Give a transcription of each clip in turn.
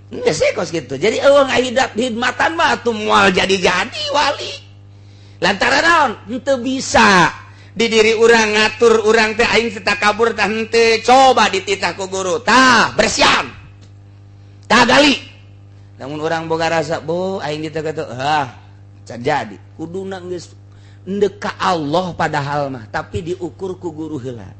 Geus kos kitu. Jadi eueuh ngahidat hidmatan mah atuh moal jadi-jadi wali. Lantaran naon? Henteu bisa di diri urang ngatur urang teh aing teh takabur tah henteu, coba dititah ku guru. Tah, bersihan. Tah gali. Lamun urang boga rasa, "Bu, aing diteh kitu." Ah, can jadi. Kuduna geus endek ka Allah padahal mah, tapi diukur ku guru heula.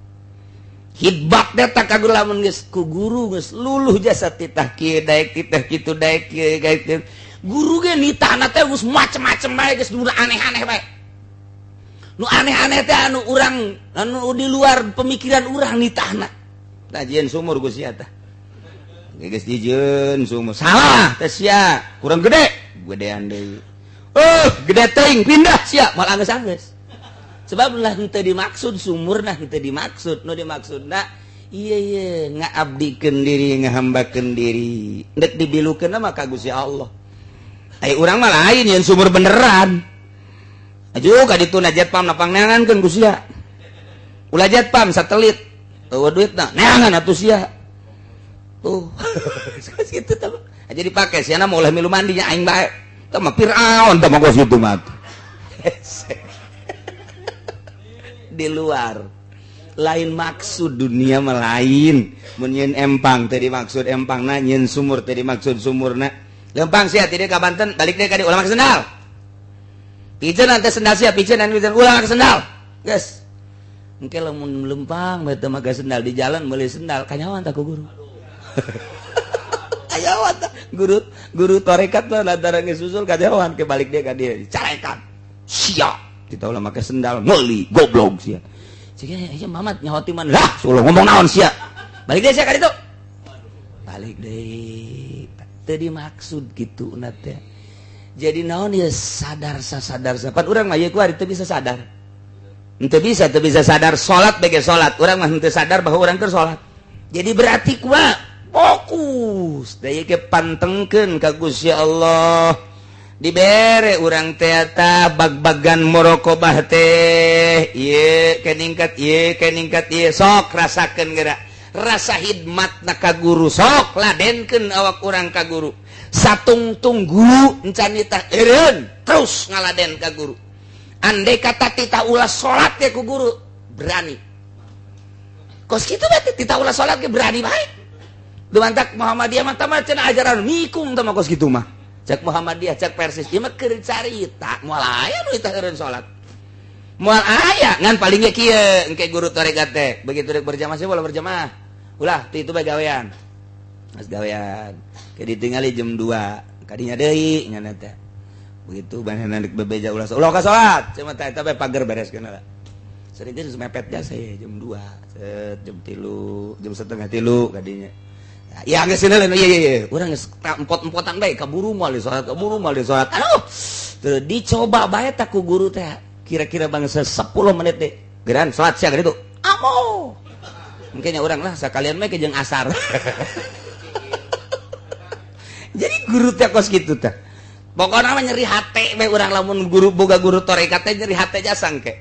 Hidbat teh ka guru lamun geus ku guru geus luluh jasa titah kieu daek titah kitu daek kieu daek. Guru ge nitahna teh geus macem-macem bae, geus nu aneh-aneh bae. Nu aneh-aneh teh anu urang anu di luar pemikiran urang nitahna. Tah jieun sumur geus sia tah. Geus dijieun sumur. Salah teh sia, kurang gede, gedean deui. Oh, gede teuing pindah sia, moal anggeus-anggeus. Sebab lah henteu dimaksud sumur nah henteu dimaksud, nu dimaksudna iya iya ngaabdikeun diri, ngahambakeun diri. Ndek dibilukeun mah ka Gusti Allah. Ai urang mah lain yen sumur beneran. Aju ka ditu na jet pam napang neangankeun ku sia. Ulah jet pam satelit. Eueuh duitna neangan atuh sia. Tuh. Kitu tah. Aja dipake sia mah ulah milu mandi nya aing bae. Tah mah Firaun tah mah kos kitu mah. Di luar lain maksud dunia mah lain. Mun nyeun empang teh dimaksud empangna, nyeun sumur teh dimaksud sumurna. Lempang sia ti dieu ka Banten, balik deui ka dieu ulah make sendal. Piceun teh sendal sia, piceun piceun ulah make sendal. Geus. Engke lamun lempang bae teu make sendal di jalan meuli sendal kanyawan tah ku guru. Kanyawan tah guru guru tarekat mah lantaran geus susul kanyawan ke balik deui ka dieu carekan. Sia kita ulah make sendal meuli goblok sia. Cik ya Mamat nyaho ti mana lah, ulah ngomong naon sia. Balik deui sia ka ditu. Balik deui. Teu dimaksud kitu na teh. Jadi naon ya sadar sasadar sapan urang mah ieu kuari teu bisa sadar. Henteu bisa, teu bisa sadar salat bege salat. Urang mah henteu sadar bahwa urang keur salat. Jadi berarti kumaha? Fokus. Da ieu ge pantengkeun ka Gusti Allah. Dibere urang teh ta bag-bagan muraqabah teh ieu ke ningkat ieu ke ningkat ieu sok rasakeun geura rasa hidmatna ka guru sok ladenkeun awak urang ka guru satungtung guru encan nitah eureun terus ngaladen ka guru andai kata titah ulah salat ge ku guru berani kos kitu bae titah ulah salat ge berani bae dumantak Muhammadiyah mah tah cenah ajaran mikung tah mah kos kitu mah. Cek Muhammadiyah, cek Persis, ieu mah keur carita, moal aya nu teh eureun salat. Moal aya, ngan paling ge kieu engke guru tarekat teh, begitu rek berjamaah sih ulah berjamaah. Ulah ti itu bae gawean. Mas gawean. Ke ditingali jam 2, kadinya deui ngan teh. Begitu banana rek bebeja ulah ulah ka salat, cuma teh eta bae pager bereskeun lah. Sering geus mepet jasa ya jam 2, set jam 3, jam 2:30 kadinya. Ya geus iya iya iya urang geus empot-empotan bae kaburu moal di salat, kaburu moal di salat. Aduh, teu dicoba bae tak ku guru teh kira-kira bangsa 10 menit deh. Geran salat sia gitu. Amo. Mungkin ya urang lah sakalian mah jeung asar. Jadi guru teh kos kitu teh. Pokokna mah nyeri hate bae urang lamun guru boga guru tarekat teh nyeri hate jasa engke.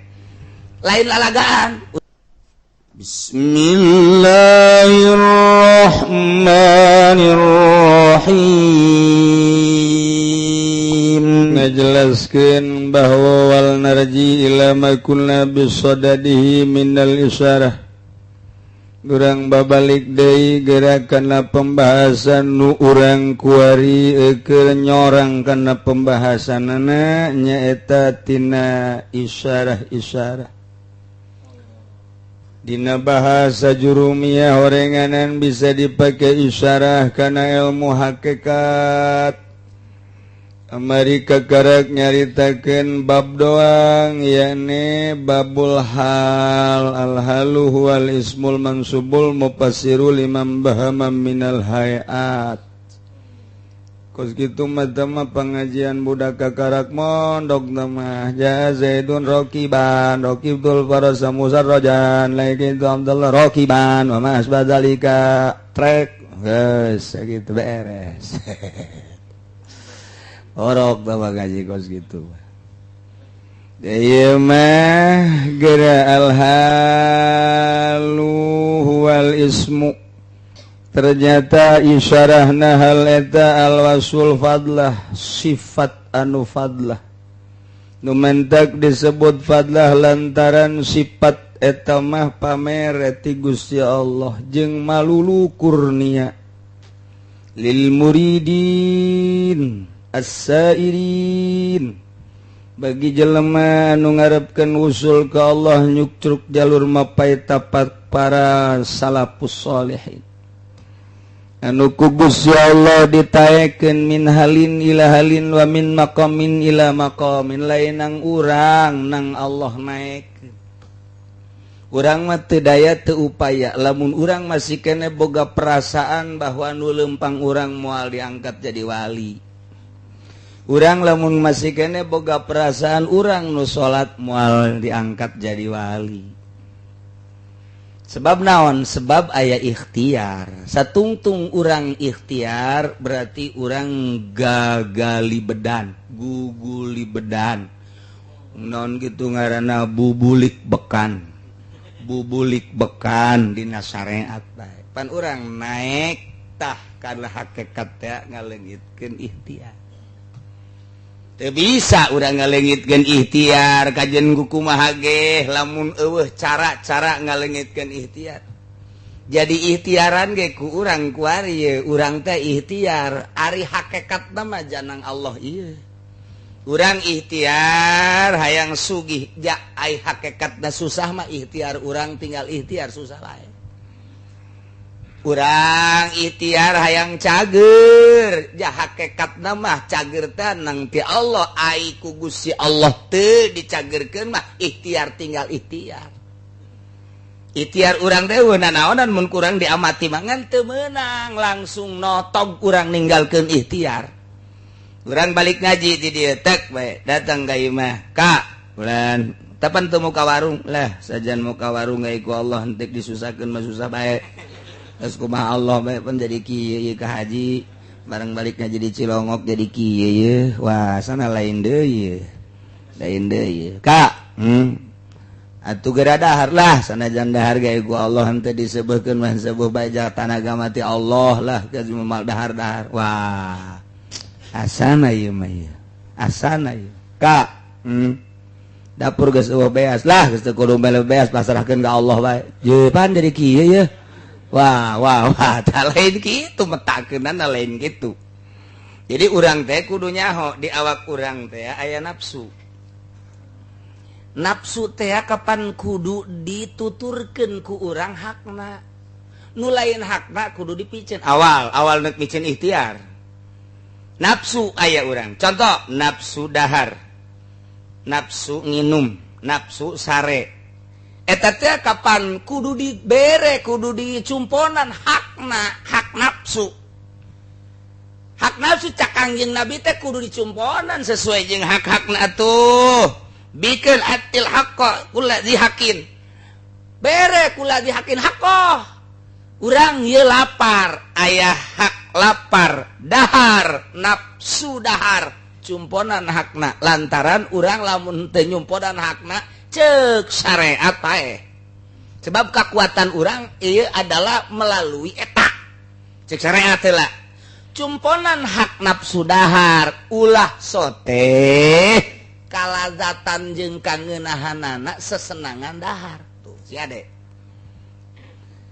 Lain lalagaan. Bismillahirrahmanirrahim. Ngajelaskeun bahwa wal narji ila ma kunna bisadadihi minal isyarah. Urang babalik deui geura kana pembahasan nu urang kuari keur nyorang kana pembahasanana nyaeta tina isyarah-isyarah. Dina bahasa jurumiyah orenganan bisa dipakai isyarah karena ilmu hakikat. Amerika karak nyaritakeun bab doang yakni babul hal al-halu huwal ismul mansubul mufassiru liman bahama minal hayat. Kos kitu mah pengajian budak kakarak mondok mah ja Zaidun rokiban rokibtul farasa musarrajan laikitu Abdullah rokiban wa ma asbadzalika trek geus sakitu beres. Orok mah ngaji kos kitu. Ieu mah geura al-halu huwal ismu. Ternyata isyarahna hal eta al-wasul fadlah, sifat anu fadlah. Nu mentak disebut fadlah lantaran sifat eta mah pamere ti Gusti Allah jeung malulu kurnia lil muridin as-sairin, bagi jelema anu ngarepkeun usul ka Allah nyuktruk jalur mapay tapat para salafus sholihin. Anu ku Gusti Allah ditaekeun min halin ila halin wa min maqamin ila maqamin, lain nang urang nang Allah naekeun. Urang mah teu daya teu upaya, lamun urang masih kene boga perasaan bahwa nu lempang urang moal diangkat jadi wali. Urang lamun masih kene boga perasaan urang nu salat moal diangkat jadi wali. Sebab naon? Sebab aya ikhtiar. Satungtung urang ikhtiar berarti urang gagali bedan, guguli bedan. Naon gitu ngaranna bubulik bekan. Bubulik bekan dina syariat bae. Pan urang naek tah kana hakikat teh ngaleungitkeun ikhtiar. Teu bisa urang ngaleungitkeun ikhtiar kajen kumaha ge lamun eueuh cara-cara ngaleungitkeun ikhtiar. Jadi ikhtiaran ge ku urang kuari ye, urang teh ikhtiar ari hakikatna mah janang Allah ieu. Urang ikhtiar hayang sugih ja ai hakikatna susah mah ikhtiar urang tinggal ikhtiar susah lain. Urang ikhtiar hayang cager ja hakikatna mah cager teh nang ti Allah, ai ku Gusti Allah teu dicagerkeun mah ikhtiar tinggal ikhtiar. Ikhtiar urang teh nanaonan mun kurang diamati mah ngan teu meunang langsung notog urang ninggalkeun ikhtiar. Urang balik ngaji di dieu tek bae datang ka imah ka bulan tapan teu muka warung lah sajan muka warung ai ku Allah hentek disusahkeun mah susah bae. Terus kumaha Allah bae pun jadi kieu ieu ka haji bareng balik ngaji di Cilongok jadi kieu ieu wah sana lain deui ieu lain deui ka atuh geura dahar lah sanajan dahar ge ku Allah henteu disebeukeun mah sebuh bae tanaga mati Allah lah geus moal dahar-dahar wah asana ieu mah ieu asana ieu ka dapur geus eueuh beas lah geus teu kudu mele beas pasrahkeun ka Allah bae ye pan jadi kieu ye wah wah wah tah lain kitu metakeunana lain kitu. Jadi urang teh kudu nyaho di awak urang teh aya nafsu. Nafsu teh kapan kudu dituturkeun ku urang hakna. Nu lain hakna kudu dipiceun. Awal awal nek miceun ikhtiar. Nafsu aya urang. Contoh nafsu dahar, nafsu nginum, nafsu sare. Eta teh kapan kudu dibere, kudu dicumponan hakna, hak nafsu. Hak nafsu cak Kangjeng Nabi teh kudu dicumponan sesuai jeung hak-hakna atuh. Bikeun atil haqqa kula dihakin. Bere kula dihakin haqqo. Urang ieu lapar, aya hak lapar, dahar, nafsu dahar, cumponan hakna. Lantaran urang lamun teu nyumponan hakna cek syariat paeh. Sebab kekuatan urang ieu adalah melalui eta. Cek syariat heula. Cumponan hak nafsu dahar, ulah sote kalazatan jeung kangeunahanana sesenangan dahar. Tuh si ade.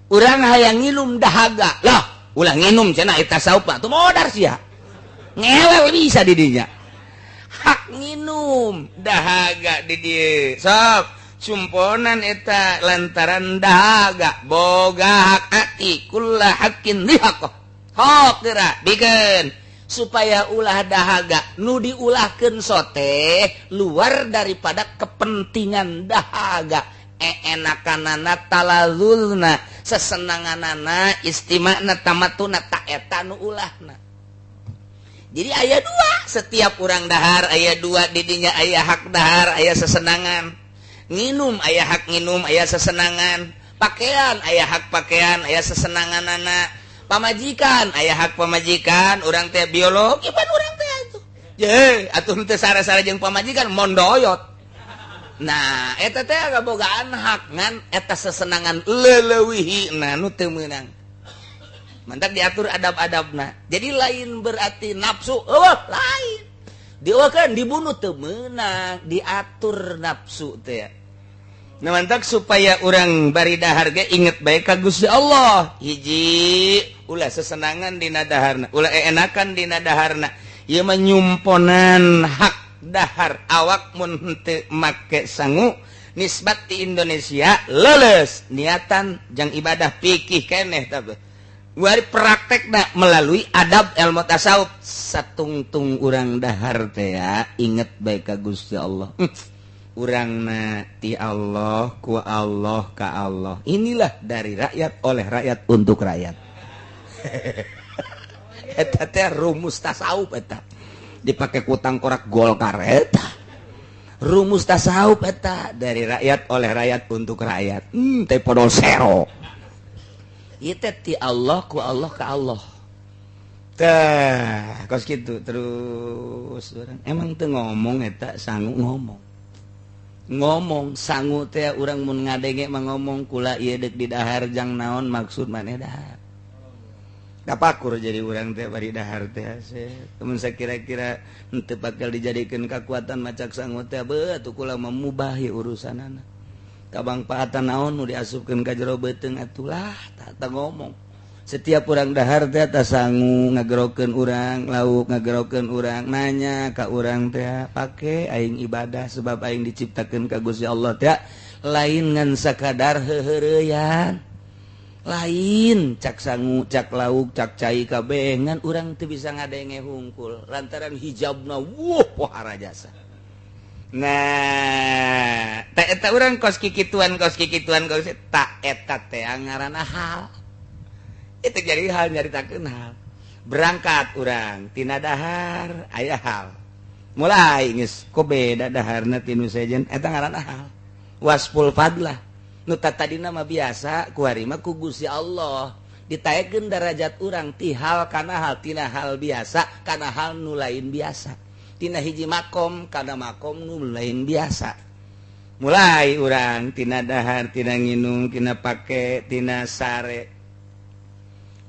Urang hayang nginum dahaga. Lah, ulah nginum cenah eta saupa tuh modar sia. Ngewel bisa di dinya. Hak nginum dahaga di dieu. Sok cumponan eta lantaran dahaga boga hak ati kulla haqqin lihaqah. Hok geura bikeun supaya ulah dahaga nu diulahkeun sote luar daripada kepentingan dahaga. Enakanana talazulna sesenanganana istimana tamatuna ta eta nu ulahna. Jadi aya dua, setiap urang dahar aya dua didinya aya hak dahar aya sesenangan. Nginum aya hak nginum aya sesenangan, pakaian aya hak pakaian aya sesenanganana, pamajikan aya hak pamajikan, urang teh biologi pan urang teh atuh. Ye, atuh teu sara-sara jeung pamajikan mondoyot. Nah, eta teh kabogaan hak ngan eta sesenangan leleuwihina nu teu meunang. Mantap diatur adab-adabna. Jadi lain berarti nafsu, oh, lain. Dieuweuhkeun dibunuh teu meunang, diatur nafsu teh. Nah, mantap supaya orang bari dahar ge inget bae ka Gusti Allah. Hiji, ulah sesenangan dina daharna, ulah enakan dina daharna. Ieu mah nyumponan hak dahar awak mun henteu make sangu nisbat di Indonesia leuleus niatan jang ibadah pikih keneh tah. Wari praktekna melalui adab ilmu tasawuf satungtung urang dahar teh ya, inget bae ka Gusti Allah. Urangna ti Allah, ku Allah, ka Allah. Inilah dari rakyat, oleh rakyat, untuk rakyat. Eta teh rumus tasawuf, eta dipake ku tangkorak Golkar. Eta rumus tasawuf, eta dari rakyat, oleh rakyat, untuk rakyat. Teh podol sero ieu teh, ti Allah, ku Allah, ka Allah. Tah kos kitu terus urang emang teu ngomong eta sangu, ngomong ngomong sangu teh urang mun ngadenge mah ngomong kula ieu deuk didahar jang naon, maksud maneh dahar kapakur. Jadi urang teh bari dahar teh temen kira-kira henteu bakal dijadikeun kekuatan macak sangu teh, beuh atuh kula mah mubahi urusanana, kabangpaatan naon nu diasupkeun ka jero beuteung atulah. Tah ngomong setiap urang dahar teh tah sangu ngagerokeun urang, lauk ngagerokeun urang, nanya ka urang teh pake aing ibadah, sebab aing diciptakeun ka Gusti Allah teh lain ngan sakadar heuheureyan. Lain cak sangu, cak lauk, cak cai kabeh, ngan urang teu bisa ngadenge hungkul lantaran hijabna wuh pohara jasa. Nah, tak eta urang kos kikituan, kos kikituan, kos tak eta teh ngaranna hal. Itu jadi hal, nyaritakeun hal. Berangkat urang tina dahar aya hal. Mulai geus kok beda daharna tinu sejen, eta ngaranna hal. Wasful fadlah. Nu tadina mah biasa, kuari mah ku Gusti Allah ditaekeun darajat urang ti hal kana hal, tina hal biasa kana hal nu lain biasa, tina hiji makom kana makom nu lain biasa. Mulai urang tina dahar, tina nginum, tina pake, tina sare.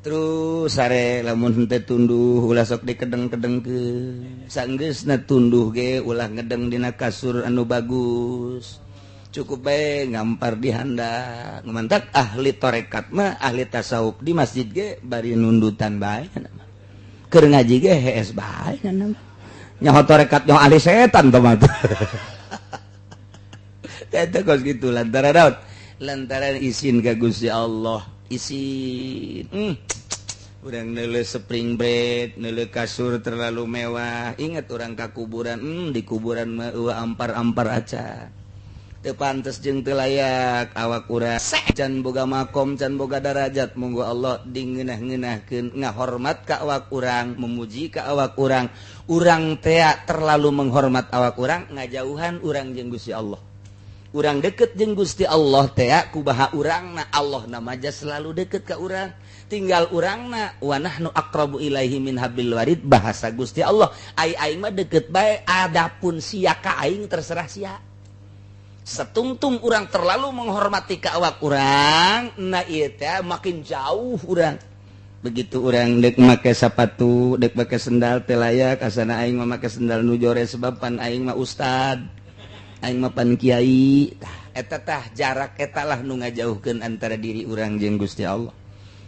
Terus sare lamun henteu tunduh ulah sok dikedeng-kedengkeun, sanggeusna tunduh ge ulah ngedeng dina kasur anu bagus, cukup bae ngampar di handap. Mantak ahli torekat mah, ahli tasawuf di masjid ge bari nundutan bae, keur ngaji ge hees bae. Nyaho torekat, nyaho ahli setan teh mah. Eta kos kitu lantaran naon? Lantaran isin ka Gusti Allah, isin. Urang neuleuh spring bed, neuleuh kasur terlalu mewah, ingat urang ka kuburan. Di kuburan mah eueuh ampar-ampar acan, teu pantes jeung teu layak awak urang, can boga makom, can boga darajat. Monggo Allah dingeunah-ngeunahkeun, ngahormat ka awak urang, memuji ka awak urang. Urang tea terlalu menghormat awak urang, ngajauhan urang jeung Gusti Allah. Urang deket jeung Gusti Allah tea kubaha urangna, Allah namaja selalu deket ka urang, tinggal urangna. Wa nahnu aqrabu ilaihi min hablil warid, bahasa Gusti Allah. Ai aing mah deket bae, adapun sia ka aing terserah sia. Setungtung urang terlalu menghormati ka awak urang, nah ieu teh makin jauh urang. Begitu urang dek make sepatu, dek make sendal teh layak, asana aing mah make sendal nu jore sebab pan aing mah ustad, aing mah pan kiai. Tah eta tah jarak eta lah nu ngajauhkeun antara diri urang jeung Gusti Allah.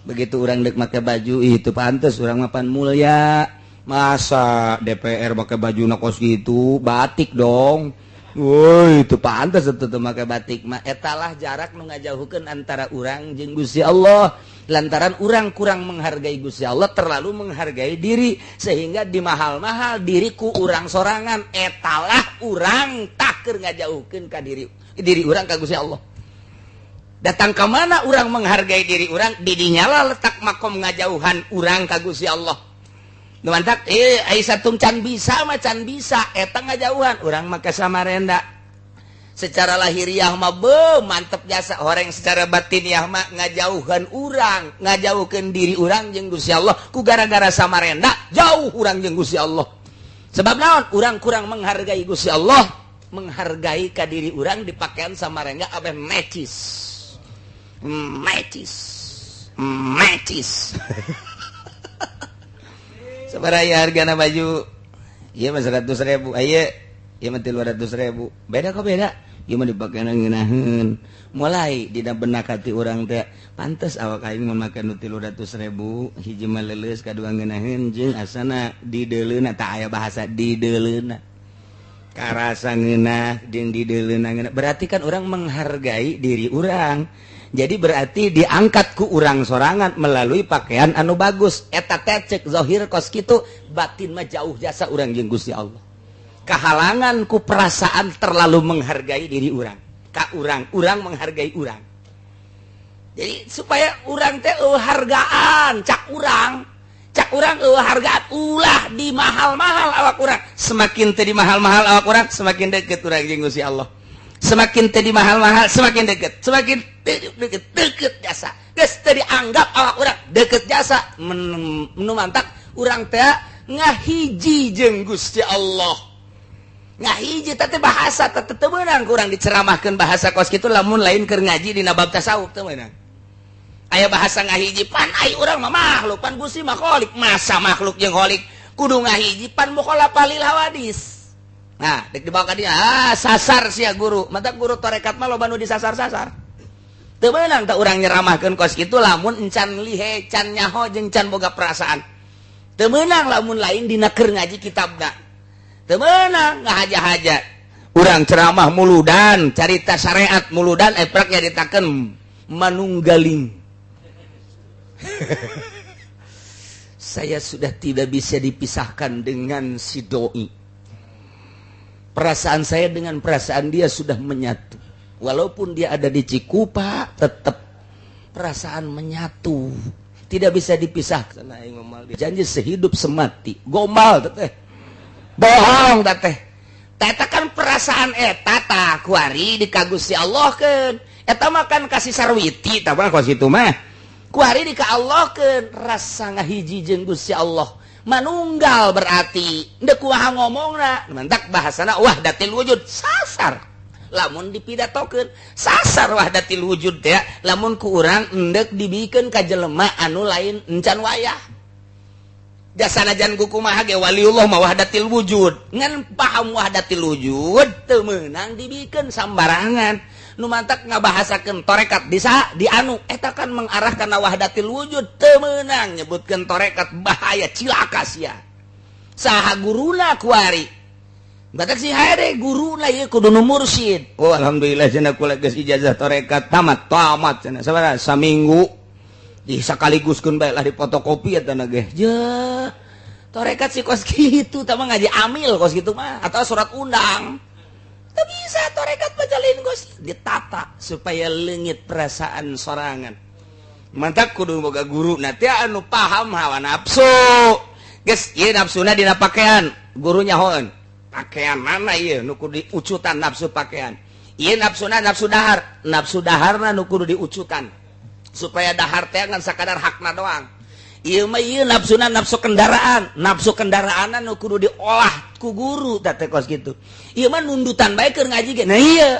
Begitu urang dek make baju itu pantes, urang mah pan mulia, masa DPR make baju kos gitu, batik dong. Woi, itu pantas itu make batik mah. Etalah jarak nu ngajauhkeun antara urang jeung Gusti Allah. Lantaran urang kurang menghargai Gusti Allah, terlalu menghargai diri sehingga di mahal-mahal diriku urang sorangan. Etalah urang tak keur ngajauhkeun ka diri diri urang ka Gusti Allah. Datang ke mana urang menghargai diri urang, didinya letak makom ngajauhan urang ka Gusti Allah. Mantap, eh satung can bisa mah can bisa, eta ngajauhan urang mah Samarenda. Secara lahiriah mah be mantep jasa orang, secara batiniah mah ngajauhan urang, ngajauhkeun diri urang jeung Gusti Allah. Ku gara-gara Samarenda jauh urang jeung Gusti Allah. Sebab naon? Urang kurang menghargai Gusti Allah, menghargai ka diri urang. Dipakaian Samarenda abeh necis, necis. Macis. Sabaraha hargana baju? Ieu mah 100.000. Aya ieu mah 300.000. Beda kok beda. Ieu mah dipakena ngeunaheun. Mulai dina benak hati urang teh pantes awak aing mun make nu 300.000, hiji mah leuleus, kadua ngeunaheun jeung asana dideuleuna tah aya bahasa dideuleuna. Karasa ngeunah jeung dideuleuna ngeunah. Berarti kan orang menghargai diri urang. Jadi berarti diangkat ku urang sorangan melalui pakaian anu bagus. Eta teh cek zahir kos kitu, batin mah jauh jasa urang jeung Gusti Allah. Kahalangan ku perasaan terlalu menghargai diri urang. Ka urang, urang menghargai urang. Jadi supaya urang teh hargaan, cak urang hargaan ulah di mahal-mahal awak urang. Semakin teh di mahal-mahal awak urang, semakin deket urang jeung Gusti Allah. Semakin teh di mahal-mahal, semakin deket, semakin deket, deket jasa. Geus teh dianggap awak urang deket jasa, nu mantak urang teh ngahiji jeung Gusti Allah. Ngahiji teh bahasa teh teu meunang kurang diceramahkeun bahasa kos kitu lamun lain keur ngaji dina bab tasawuf teu meunang. Aya bahasa ngahiji pan ai urang mah makhluk, pan Gusti mah khalik, masa makhluk jeung khalik kudu ngahiji pan mukhalafah lil hawadis. Nah, dek dibawa ka dia, sasar sia guru. Mata guru tarekat mah loba nu disasar-sasar. Teu meunang teh urang nyeramahkeun kos kitu lamun encan lihe, can nyaho jeung can boga perasaan. Teu meunang lamun lain dina keur ngaji kitabna. Teu meunang ngahaja-haja. Urang ceramah muludan, carita syariat muludan eprak nyaritakeun manunggaling. Saya sudah tidak bisa dipisahkan dengan si doi. Perasaan saya dengan perasaan dia sudah menyatu. Walaupun dia ada di Cikupa, tetap perasaan menyatu. Tidak bisa dipisahkan. Janji sehidup semati. Gombal teteh. Bohong teteh. Eta kan perasaan eta tah kuari di ka Gusti Allah keun. Eta mah kan kasih sarwiti tah mah kos kitu mah. Kuari di ka Allah keun rasa ngahiji jeung Gusti Allah. Manunggal berarti ndek kumaha ngomongna mantak bahasana wahdatil wujud sasar. Lamun dipidatokeun sasar wahdatil wujud teh lamun ku urang endek dibikeun ka jelema anu lain encan wayah. Jasanajan ku kumaha ge waliullah mah wahdatil wujud. Ngan paham wahdatil wujud teu meunang dibikeun sambarangan. Nu mantak ngabahasakeun tarekat bisa di anu eta kan mengarah kana wahdatil wujud teu meunang nyebutkeun tarekat bahaya cilaka sia. Saha guruna kuari? Batak si hade guruna ieu kudu nu mursyid. Oh alhamdulillah cenah kula geus ijazah tarekat tamat tamat cenah sabaraha saminggu di sakaliguskeun bae lah dipotokopi eta na ge. Je tarekat si kos kitu tah mah ngaji amil kos kitu mah atau surat undang. Teu bisa tarekat majalin kos ditata supaya leungit perasaan sorangan. Mantak kudu boga guru na teh anu paham hawa nafsu. Geus ieu nafsuna dina pakaian, gurunya hoeun. Pakaian mana ieu nu kudu diucutan nafsu pakaian. Ieu nafsuna nafsu dahar, nafsu daharna nu kudu diucutan. Supaya dahar teh ngan sakadar hakna doang. Ieu mah ieu nafsuna nafsu kendaraan, nafsu kendaraanna nu kudu diolah ku guru tah teh kos kitu. Ieu mah nundutan bae keur ngaji ge. Nah ieu.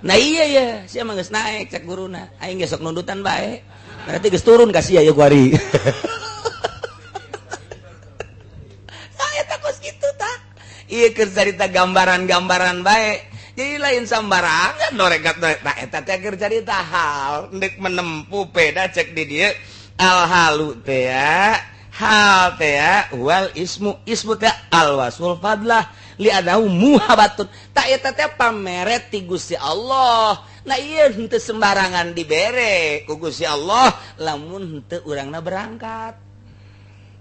Nah iya ya, sia mah geus naek cek guruna. Aing ge sok nundutan bae. Berarti geus turun ka sia ieu kuari. Nah eta kos kitu tah. Ieu keur carita gambaran-gambaran bae. Jadi lain sambarangan norekat nah eta teh keur carita hal ndek menempuh peda cek di dieu al halu teh ya. Hal teh ya wal ismu ismu teh al wasful fadlah li adahu muhabatun. Tak eta teh pameret ti Gusti Allah. Nah ieu henteu sembarangan dibere ku Gusti Allah lamun henteu urangna berangkat.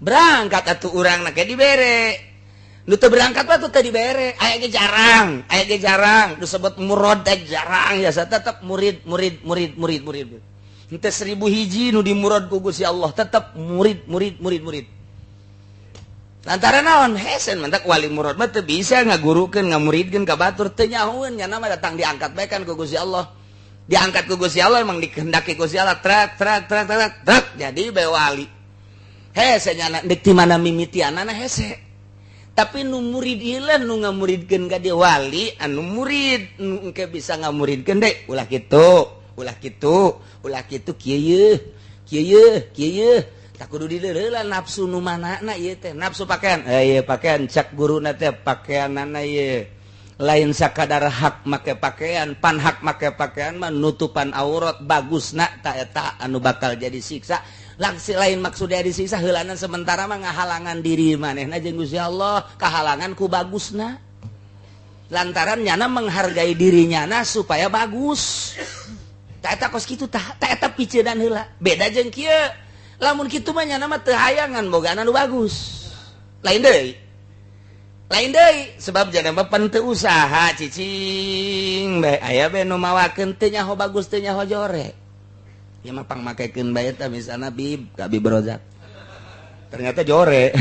Berangkat atuh urangna ge dibere. Nu teu berangkat mah teu dibere. Aya ge jarang, disebut murad teh jarang ya tetep murid murid murid murid murid. Henteu 1000 hiji nu dimurad ku Gusti Allah tetep murid murid murid murid. Lantaran naon hesen mantak wali murad mah teu bisa ngagurukeun ngamuridkeun ka batur teu nyahoeun nya mah datang diangkat bae kan ku Gusti Allah. Diangkat ku Gusti Allah emang dikehendaki Gusti Allah trak trak trak trak trak jadi bae wali. Hese nya deuk ti mana mimitianana hese. Tapi nu murid ieu lah nu ngamuridkeun ka dia wali anu murid nu engke bisa ngamuridkeun deui ulah kitu ulah kitu ulah kitu kieu yeuh. Kieu kieu tak kudu dileula nafsu nu manana ieu teh nafsu pakaian. Eh ieu pakaian cak guruna teh pakaianana ieu. Lain sakadar hak make pakaian, pan hak make pakaian mah nutupan aurat bagusna ta eta anu bakal jadi siksa. Langsung lain maksudnya disiksa heulanan sementara mah ngahalangan diri manehna jeung Gusti Allah, kahalangan ku bagusna. Lantaran nyana menghargai diri nyana supaya bagus. Ta eta kos kitu tah, ta eta piceunan heula. Beda jeung kieu. Lamun kitu mah nyana mah teu hayangan boga anu bagus. Lain deui. Lain deui sebab jana mah pan teu usaha cicing bae aya bae nu mawakeun teu nyaho bagus teu nyaho jore. Ya mah pangmakekeun bae eta misalna bib ka Bib Rozak. Ternyata jore.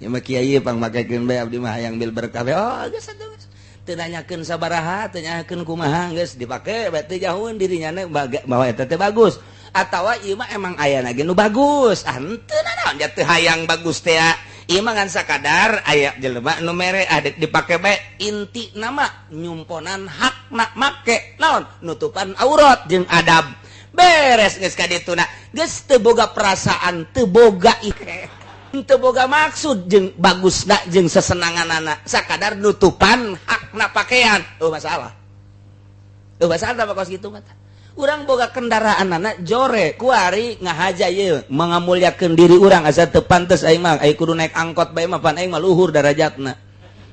Ya mah kiai pangmakekeun bae abdi mah hayang bil berkah bae. Oh geus atuh geus. Teu nanyakeun sabaraha, teu nanyakeun kumaha geus dipake bae teu jauheun dirinya bahwa eta teh bagus. Atawa ieu mah emang ayana ge nu bagus. Ah henteu nanaon ja teu hayang bagus teh. Ieu mah ngan sakadar aya jelema nu mere ah dipake bae inti nama nyumponan hakna make naon nutupan aurat jeung adab. Beres geus ka dituna geus teu boga perasaan teu boga teu boga maksud jeung bagusna jeung sesenanganana sakadar nutupan hakna pakaian. Oh masalah. Oh masalah tah kos kitu mah. Urang boga kendaraan anak jore kuari ngahaja ieu mengamuliakeun diri urang asa teu pantes aing mah aing kudu naik angkot bae mah pan aing mah luhur darajatna.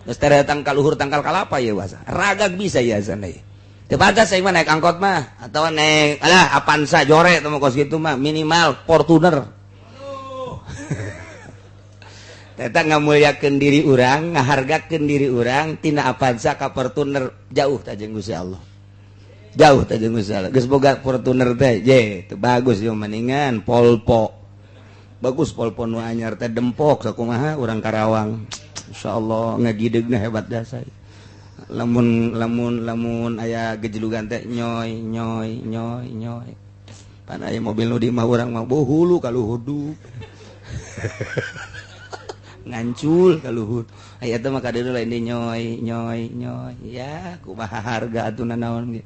Geus teh tangkal luhur tangkal kalapa ieu asa. Ragag bisa ieu asana ieu. Teu pantes aing mah naik angkot mah atawa naik alah Avanza jore teh mah kos kitu mah minimal Fortuner. Eta ngamuliakeun diri urang, ngahargakeun diri urang tina Avanza ka Fortuner jauh tah jeung Gusti Allah. Jauh tah jeung Gusti Allah. Geus boga Fortuner teh, je, teu bagus ieu mendingan Volvo. Bagus Volvo nu anyar teh dempok sakumaha urang Karawang. Insyaallah ngagidegna hebat jasa. Lamun lamun lamun aya gejelugan teh nyoy nyoy nyoy nyoy. Pan aya mobil nu di imah urang mah hulu ka luhur du. Ngancul ka luhur. Aya teh mah kadeuleu lain di nyoy nyoy nyoy. Ya kumaha harga atuh nanaon ge.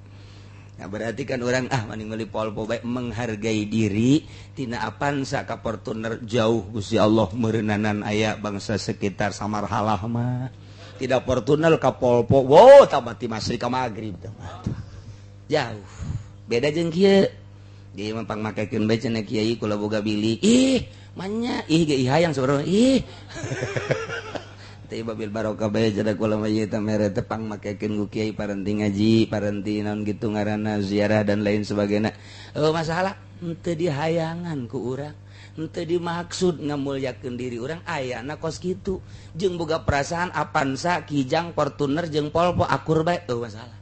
Nah, berarti kan orang ah mending meuli Volvo bae menghargai diri tina Avanza ka Fortuner jauh Gusti Allah meureunnanan aya bangsa sekitar samarhalah mah. Tidak Fortuner ka Volvo, wow tambah ti masri ka magrib teh mah. Jauh. Beda jeung kieu. Di mah pangmakekeun bae cenah kiai kula boga bilik. Ih, manya ih ge hayang sabarana ih. Teh babil barokah bae cenah kula mah ieu teh mere teh pangmakekeun ku kiai parenti ngaji, parenti naon gitu ngaranna ziarah dan lain sebagainya. Oh masalah henteu dihayangan ku urang, henteu dimaksud ngamulyakeun diri urang ayana kos kitu. Jeung boga perasaan Avanza, Kijang, Fortuner jeung Volvo akur bae eueuh masalah.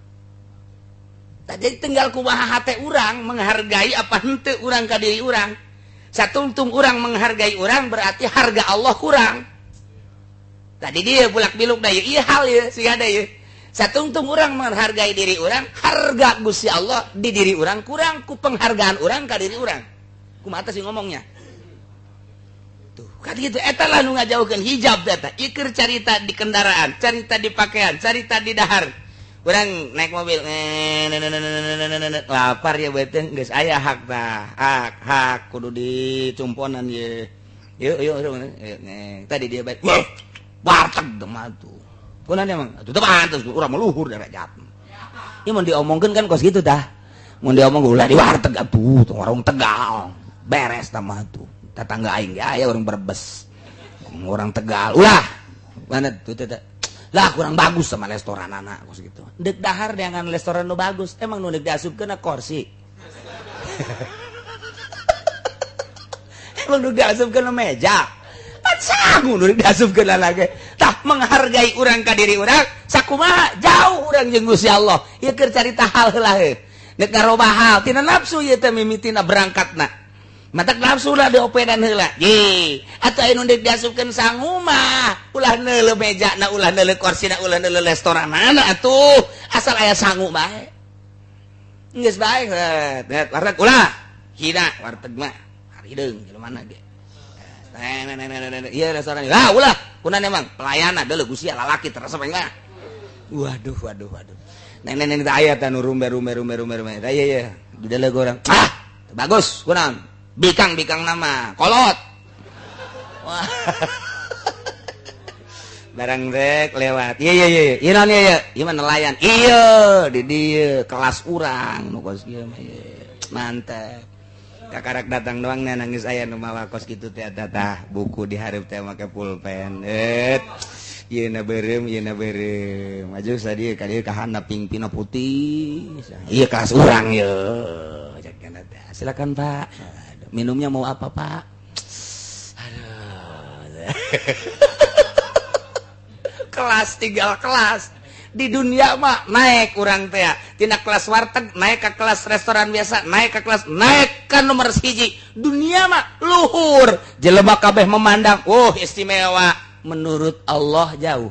Tadi tinggal kumaha hate urang menghargai apa henteu urang ka diri urang. Satungtung urang menghargai urang berarti harga Allah kurang. Tadi dia bulak biluk da ieu hal ieu siga da ieu. Satungtung urang menghargai diri urang, harga Gusti Allah di diri urang kurang ku penghargaan urang ka diri urang. Kumaha teh sih ngomongnya? Tuh, kan gitu eta lah nu ngajauhkeun hijab eta. Ieu keur carita di kendaraan, carita di pakaian, carita di dahar. Urang naik mobil lapar ya beuteung geus aya hak tah, hak hak kudu dicumponan ye. Yuk yuk yuk tadi dia baik. Warteg mah tuh. Kunaon emang? Atuh teu pantes urang mah luhur derajat. Ieu mun diomongkeun kan kos kitu tah. Mun diomong ulah di warteg atuh, warung Tegal. Beres tah mah tuh. Tetangga aing ge aya urang Brebes. Orang Tegal. Ulah. Mana tuh teh. Lah kurang bagus sama restoran anak kos gitu. Dek dahar dengan restoran nu bagus, emang nu deuk diasupkeun kursi. Emang nu diasupkeun meja. Sangu nu diasupkeun lagi. Tah menghargai urang ka diri urang sakumaha jauh urang jeung Gusti Allah. Ieu keur carita hal heula heuh. Deuk ngarobah hal tina nafsu ieu teh mimitina berangkatna. Matak nafsu lah diopedan heula. Ye, atuh aya nu deuk diasupkeun sangu mah ulah neuleuh mejana, ulah neuleuh korsina, ulah neuleuh restoranana atuh. Asal aya sangu bae. Geus bae heuh, warteg ulah. Hina warteg mah harideung jelema ge. Iya restoran. Ah ulah, kunan emang pelayanan deuleuh gusia lalaki terasa mah. Waduh waduh waduh. Nenek-nenek teh aya tah nu rumbe rumbe rumbe rumbe rumbe. Tah ieu ye, dideuleuh urang. Ah, teu Bagus, kunaon? Bikang-bikang nama, kolot. Wah. Barang rek lewat. Iya iya iya. Ieu naon ieu? Ieu mah nelayan. Iya, di dieu kelas urang nu kos kieu mah ieu. Mantap. Kakarak datang doang nih nangis aya nu mawa kos kitu teh tah buku di hareup teh make pulpen. Et. Ieu na beureum, ieu na beureum. Maju sadieu ka dieu ka handap pingpina putih. Ieu kelas urang ieu. Cek kana teh. Silakan Pak. Aduh, minumnya mau apa Pak? Aduh. Kelas tinggal kelas di dunia mah naik urang teh tina kelas warteg naik ke kelas restoran biasa naik ke kelas naik ke nomor 1 dunia mah luhur jelema kabeh memandang oh istimewa menurut Allah jauh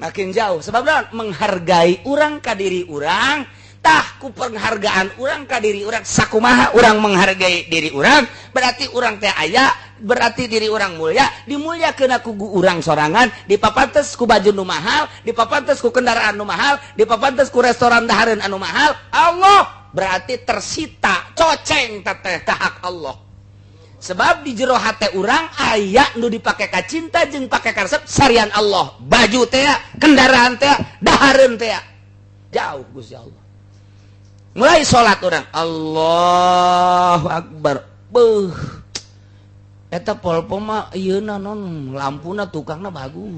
makin jauh sebab menghargai urang ka diri urang tah ku penghargaan urang ka diri urang sakumaha urang menghargai diri urang berarti urang teh aya berarti diri urang mulia dimuliakeun ku urang sorangan dipapantes ku baju nu mahal dipapantes ku kendaraan nu mahal dipapantes ku restoran dahareun anu mahal Allah berarti tersita coceng teteh ka hak Allah sebab di jero hate urang aya nu dipake ka cinta jeung pake karesep sarian Allah baju teh kendaraan teh dahareun teh jauh Gusti Allah. Mulai salat orang Allahu Akbar. Beuh. Eta Volvo mah ieuna non lampuna tukangna bagus.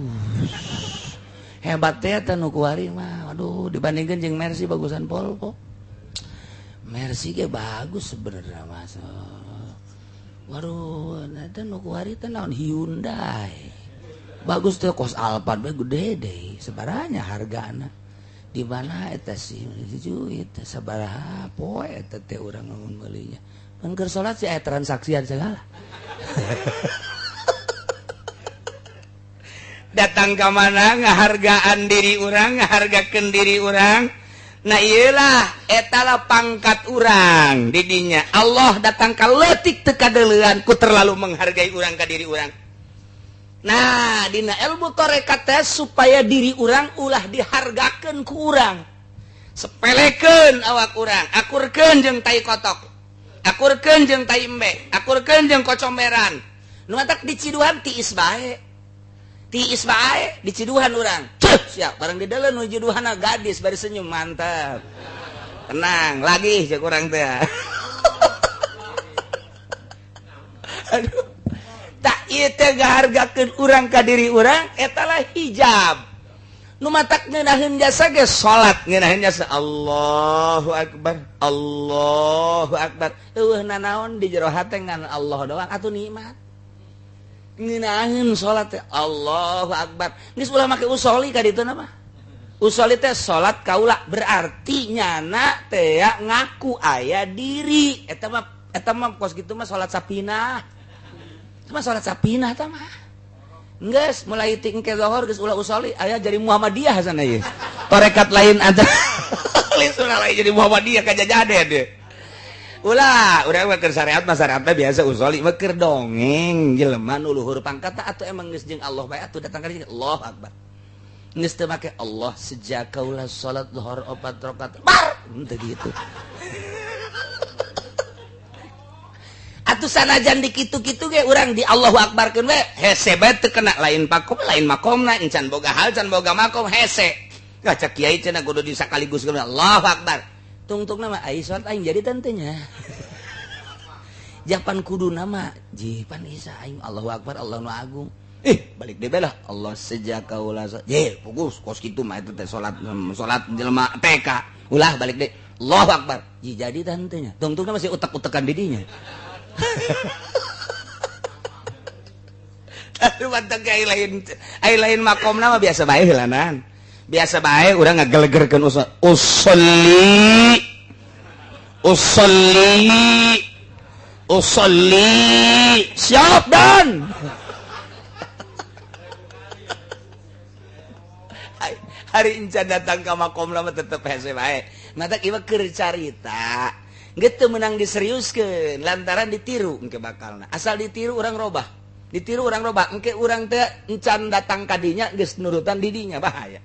Hebat teh eta nu kuari mah. Aduh, dibandingkeun jeung Mercy bagusan Volvo. Mercy ge bagus sebenarnya mas. Waduh, eta nu kuari teh naon Hyundai. Bagus teh kos Alphard bae gede deui sebaranya hargana. Di mana eta sih eta sabaraha poe eta teh urang lamun meulinya. Pan keur salat sih aya transaksian segala. Datang ka mana ngahargaan diri urang, ngahargakeun diri urang. Nah ieulah eta lah pangkat urang di dinya. Allah datang ka leutik teu kadeulean ku terlalu menghargai urang ka diri urang. Nah, dina ilmu tarekat teh supaya diri urang ulah dihargakeun ku urang. Sepelekeun awak urang, akurkeun jeung tai kotok. Akurkeun jeung tai embe, akurkeun jeung kocomberan. Nu matak diciduhan tiis bae. Tiis bae diciduhan urang. Ceuh, siap barang di dalam nu ciduhanna gadis bari senyum mantap. Tenang, lagi cek urang teh. Aduh. Tak ieu teh ngahargakeun urang ka diri urang eta lah hijab. Nu matak ngeunaheun jasa ge salat ngeunaheun jasa Allahu akbar Allahu akbar. Eueuh nanaon di jero hate ngan Allah doang atuh nikmat. Ngeunaheun salat teh Allahu akbar. Geus ulah make usoli ka ditu mah. Usoli teh salat kaula berarti nyana teh ngaku aya diri. Eta mah kos kitu mah salat sapinah. Cuma salat sapinah tah mah. Geus mulai tingke zuhur geus ulah usoli aya jadi Muhammadiyah sana ieu. Tarekat lain ada. Lain sunah lain jadi Muhammadiyah kajajade deh. Ulah, urang mah keur syariat mah syariat biasa usoli mah keur dongeng jelema nu luhur pangkat atuh emang geus jeung Allah bae atuh datang ka dieu Allahu Akbar. Geus teu make Allah sejak kaula salat zuhur 4 rakaat. Bar, henteu kitu. Atuh sanajan di kitu-kitu ge urang di Allahu Akbarkeun we hese bae teu kena lain pakom lain makomna encan boga hal can boga makom hese. Cek kiai cenah kudu disakaligus Allahu Akbar. Tungtungna mah ai salat aing jadi tentenya. Japan kuduna mah jipan isa aing Allahu Akbar Allah nu agung. Ih balik deui lah Allah sejak kaula ye fokus kos kitu mah eta teh salat salat jelema TK. Ulah balik deui Allahu Akbar. Ji jadi tentenya. Tungtungna masih utek-utekan didinya. Tapi mantap ai lain makomna mah biasa bae heulanan. Biasa bae urang ngagelegerkeun usolli usolli usolli siap dan hari encan datang ka makomna mah tetep hese bae. Matak ieu keur carita. Gitu menang diseriuskeun lantaran ditiru engke bakalna. Asal ditiru urang robah. Ditiru urang robah engke urang teh encan datang ka dinya geus nurutan didinya bahaya.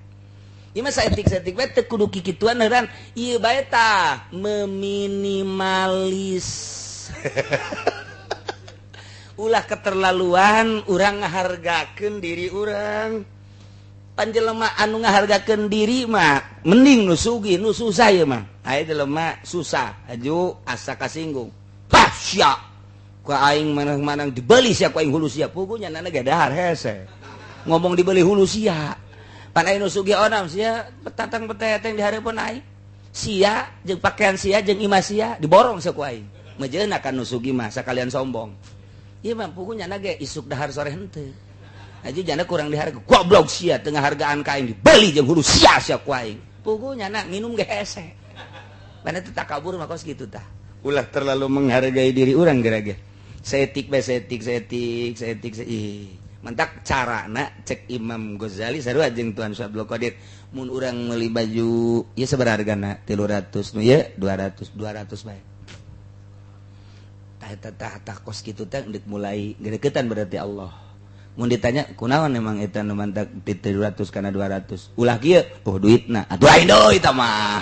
Ieu mah saetik-saetik bae teu kudu kikituan heran. Ieu bae tah meminimalis. Ulah keterlaluan urang ngahargakeun diri urang. Panjelema anu ngahargakeun diri mah mending nu sugih nu susah ieu mah. Aya jelema susah aju asa kasinggung. Pah sia. Ku aing manang-manang dibeli sia ku aing hulu sia. Pugunya nana ge dahar hese. Ngomong dibeli hulu sia. Pan aing nu sugih onam sia petatang peteteng di hareupeun aing. Sia jeung pakaian sia jeung imah sia diborong sia ku aing. Mejeuna kan nu sugih mah sakalian sombong. Ieu mah pugunya nana ge isuk dahar sore henteu. Aja jana kurang diharga goblok sia teu ngahargaan ka aing dibeli jeung hulu sia sia ku aing. Pugunya na minum ge hese. Mana teu takabur mah kos kitu tah. Ulah terlalu menghargai diri urang gerage. Setik bae setik setik setik ih. Mantak carana cek Imam Ghazali sarua jeung Tuan Syekh Abdul Qadir mun urang meuli baju ieu sabaraha hargana 300 nu ieu 200 200 bae. Tah eta tah tah kos kitu teh deuk mulai gedeketan berarti Allah. Mun ditanya kunaon emang eta nu mantak 300 kana 200 ulah kieu oh duitna atuh lain deui eta mah.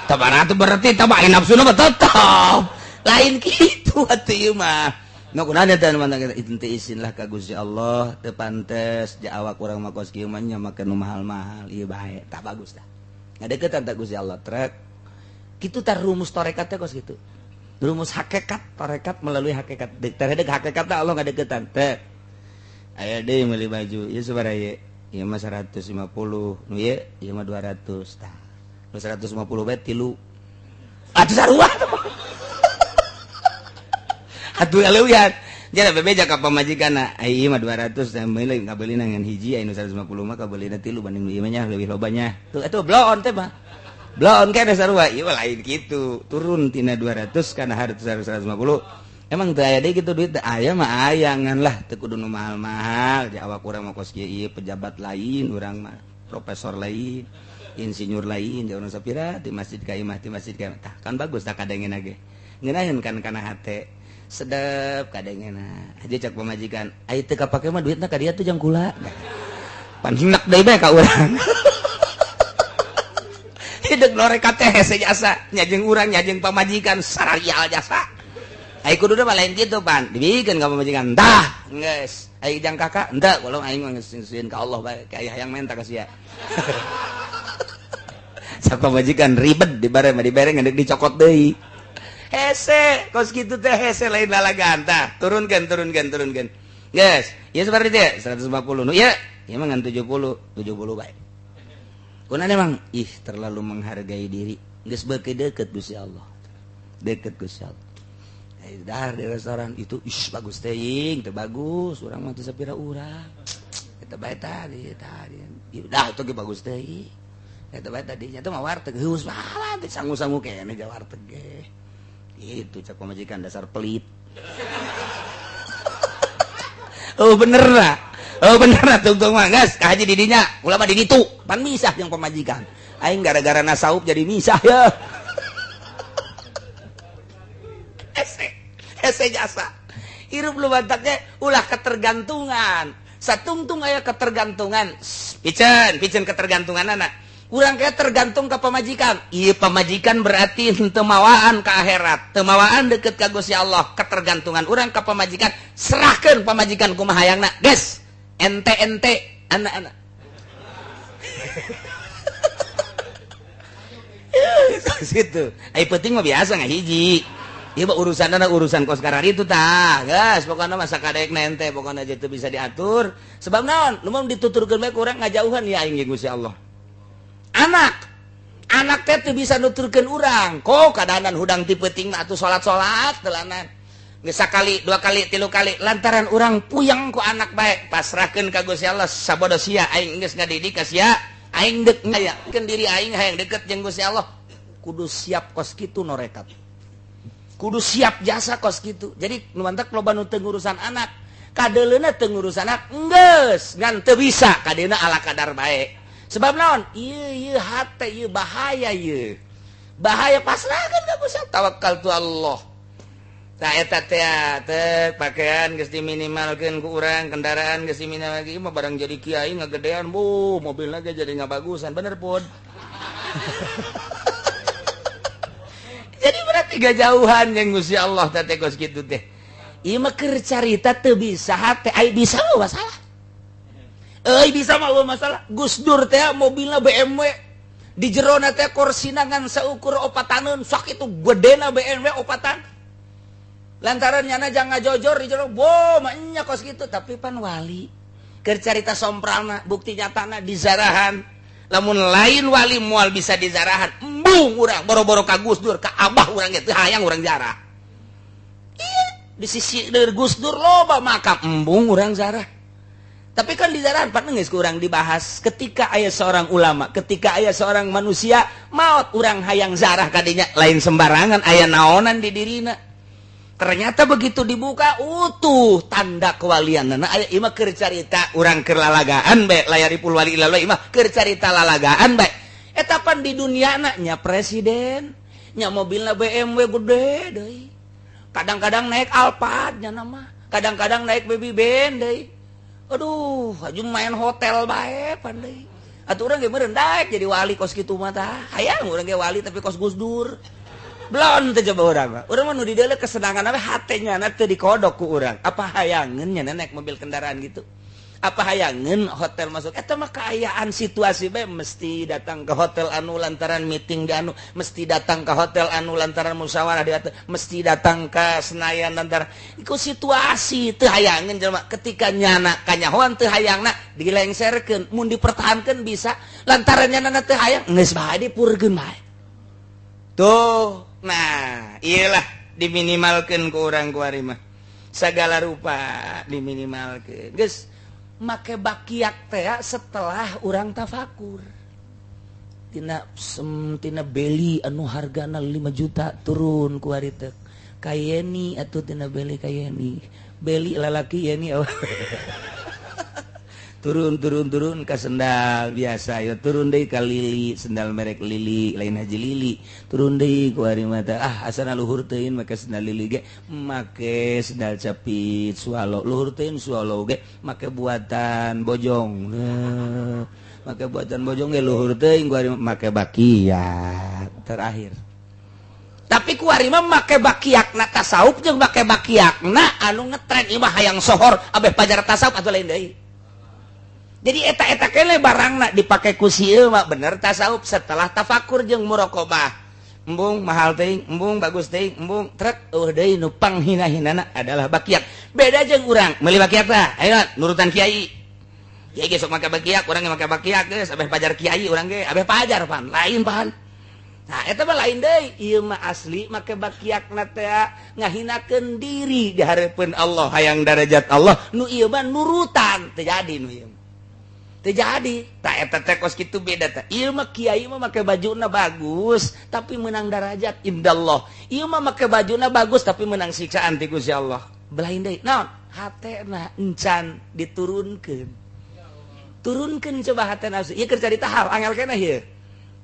Tabara teh berarti tah mah nafsuna mah tetep. Lain kitu atuh ieu mah. Nu kunaon eta nu mantak itu teh isin lah ka Gusti Allah teu pantes ja awak urang mah kos kieu mah nya make nu mahal-mahal ieu bae tah bagus tah. Ngadeukeutan tah Gusti Allah trek. Kitu tah rumus tarekat teh kos kitu. Rumus hakikat tarekat melalui hakikat. Terhadap hakikat tah Allah ngadeukeutan teh. Aya deui meuli baju ieu sabaraha ieu? Ieu mah 150, nu ieu ieu mah 200 tah. Nu 150 bae tilu. Atuh sarua. Atuh leuwihan. Jadi bebeja ka pamajikanna, ai ieu mah 200 teh meuli kabeulina ngan hiji aya nu 150 mah kabeulina tilu banding nu ieu mah nya leuwih loba nya. Tuh atuh bloon teh mah. Bloon keneh sarua. Ieu mah lain kitu. Turun tina 200 kana harta 150. Emang teu aya deui kitu duit teh aya mah aya ngan lah teu kudu nu mahal-mahal. Ja awak urang mah kos kieu ieu pejabat lain urang mah, profesor lain, insinyur lain, jauh sapira di masjid ka imah di masjid ka tah kan bagus tah kadengena ge. Ngeunaheun kan kana hate. Sedep kadengena. Aja cak pamajikan, ai teu kapake mah duitna ka dia tuh jang kula. Pan hendak deui bae ka urang. Hideung norekat teh hese jasa, nyajeng urang nyajeng pamajikan sararial jasa. Ai kuduna mah lain kitu pan, dibikeun ka pamajikan. Tah, geus. Ai jang kakak, henteu kalau aing mah geus nyusuin ka Allah bae, ka ayah yang menta ka sia. Cak pamajikan ribet dibare mah dibere ngedeuk dicokot deui. Hese, kos kitu teh hese lain lalagaan tah. Turunkeun, turunkeun, turunkeun. Geus, ieu sabaraha teh? 150. Nu ieu, ieu mah ngan 70, 70 bae. Kunaon emang? Ih, terlalu menghargai diri. Geus beuki deukeut Gusti Allah. Deukeut Gusti Allah. Dahar di restoran itu ih bagus teuing, teu bagus, urang mah teu sapira urang. Eta bae tadi, tadi. Dah itu ge bagus teuing. Eta bae tadi nya teh mah warteg heus malah teh sangu-sangu keneh ja warteg ge. Itu cak pamajikan dasar pelit. Oh bener lah. Oh bener lah tungtung mah geus ka haji di dinya, ulah mah di ditu. Pan misah jeung pamajikan. Aing gara-gara nasaup jadi misah ya. Hese jasa. Hirup lu bantaknya ulah ketergantungan. Satungtung aya ketergantungan. Piceun, piceun ketergantungan anak. Urang kayak tergantung ke pamajikan. Ieu pamajikan berarti henteu mawaan ka akhirat, teu mawaan deket ka Gusti Allah. Ketergantungan urang ka pamajikan, serahkeun pamajikan kumaha hayangna. Geus, ente-ente anak-anak. Situ. Ai penting mah biasa ngahiji. Ieu mah urusanna urusan kos karar itu tah. Geus, pokona mah sakadekna ente, pokona aja teu bisa diatur. Sebab naon? Nu mah dituturkeun bae ku urang ngajauhan ya aing jeung Gusti Allah. Anak, anak teh teu bisa nuturkeun urang. Kok kadanan hudang ti peuting mah atuh salat-salat telanan. Geus sakali, dua kali, tilu kali lantaran urang puyeng ku anak bae. Pasrahkeun ka Gusti Allah sabodo sia aing geus ngadidik ka sia, aing deuk ngayakeun diri aing hayang deket jeung Gusti Allah. Kudu siap kos kitu norekat. Kudu siap jasa kos kitu. Jadi nu mantak loba nu teu ngurusan anak. Kadeuleuna teu ngurusan anak geus ngan teu bisa kadeuna ala kadar bae. Sebab naon? Ieu ieu hate ieu bahaya ieu. Bahaya pasrahkeun ka Gusti Allah. Tawakal tu Allah. Tah eta teh teh pakaian geus diminimalkeun ku urang, kendaraan geus diminimal lagi mah barang jadi kiai ngagedean, bu, mobilna ge jadi ngabagusan, bener pun. Jadi berarti gajauhan yang Gusti Allah teh teh kos kitu teh. Ieu mah keur carita teu bisa hate, ai bisa mah masalah. Euy bisa mah masalah. Gus Dur teh mobilna BMW di jerona teh korsina ngan saukur opataneun, sok itu gedena BMW opatan. Lantaran nyana jangan jojor di jero, bo nya kos gitu, tapi pan wali keur carita sompralna, bukti nyatana dizarahan. Lamun lain wali moal bisa dizarahan, embung urang boro-boro ka Gus Dur, ka abah urang ge teu hayang urang jarah. Iya, di sisi Gus Dur loba makam, embung urang zarah. Tapi kan dizarahan pan geus ku urang dibahas ketika aya seorang ulama, ketika aya seorang manusia maot urang hayang zarah kadinya, lain sembarangan aya naonan di dirina. Ternyata begitu dibuka utuh tanda kewalian. Nah, aya imah keur carita urang keur lalagaan bae, layaripul wali illallah imah keur carita lalagaan bae. Eta pan di dunia nya presiden, nya mobilna BMW gede deui. Kadang-kadang naik Alphard nya nama, kadang-kadang naik Baby Band deui. Aduh, aju main hotel bae pan deui. Atuh urang ge meureun daek jadi wali kos kitu mah tah. Hayang urang ge wali tapi kos Gus Dur. Belon teh coba urang mah. Urang mah nu di dieu kesenangan we hatenya na teu dikodok ku urang. Apa hayangeun nya naik mobil kendaraan gitu? Apa hayangeun hotel masuk? Eta mah kaayaan situasi bae, mesti datang ke hotel anu lantaran meeting di anu, mesti datang ke hotel anu lantaran musyawarah di anu, mesti datang ke Senayan lantaran iku situasi teu hayangeun jelema. Ketika nyana kanyahoan teu hayangna dilengserkeun, mun dipertahankeun bisa lantaran nyana teu hayang geus bae dipurkeun bae. Tuh. Nah, iyalah diminimalkan ke orang kuari mah. Segala rupa diminimalkan. Geus make bakiak teh setelah urang tafakur. Tina tina beli anu hargana 5 juta turun kuari teh. Kayeni atuh tina beli kayeni. Beli lalaki yeni. Turun turun turun ke sendal biasa ya, turun deui ka Lili, sendal merek Lili, lain Haji Lili. Turun deui ku ari mata, ah asana luhur teuing make sendal Lili ge, make sendal capit swallow, luhur teuing swallow ge, make buatan bojong. Nah, make buatan bojong ge luhur teuing ku ari make bakiak terakhir. Tapi ku ari mah make bakiakna tasawuf jeung make bakiakna anu ngetren ieu mah hayang sohor abeh pajar tasawuf atuh lain deui. Jadi eta-eta kene barangna dipake ku si ieu mah bener tasawuf setelah tafakur jeung muraqabah. Embung mahal teuing, embung bagus teuing, embung trek eueuh deui nu panghina-hinana adalah bakiak. Beda jeung urang meuli bakiak tah, ayo nurutan kiai. Kiai ge sok make bakiak, urang ge make bakiak geus abeh pajar kiai urang ge, abeh pajar pan, lain pan. Nah, eta mah lain deui, ieu mah asli make bakiakna teh ngahinakeun diri di hareupeun Allah hayang darajat Allah, nu ieu mah nurutan teu jadi nu ieu. Terjadi tak eta teh kos kitu beda teh. Ieu mah kiai mah make bajuna bagus tapi menang darajat indallah. Ieu mah make bajuna bagus tapi menang siksaan ti Gusti Allah. Belain deui. Naon? Hatena encan diturunkeun. Turunkeun coba hatena. Ieu keur carita hal angel keneh ieu.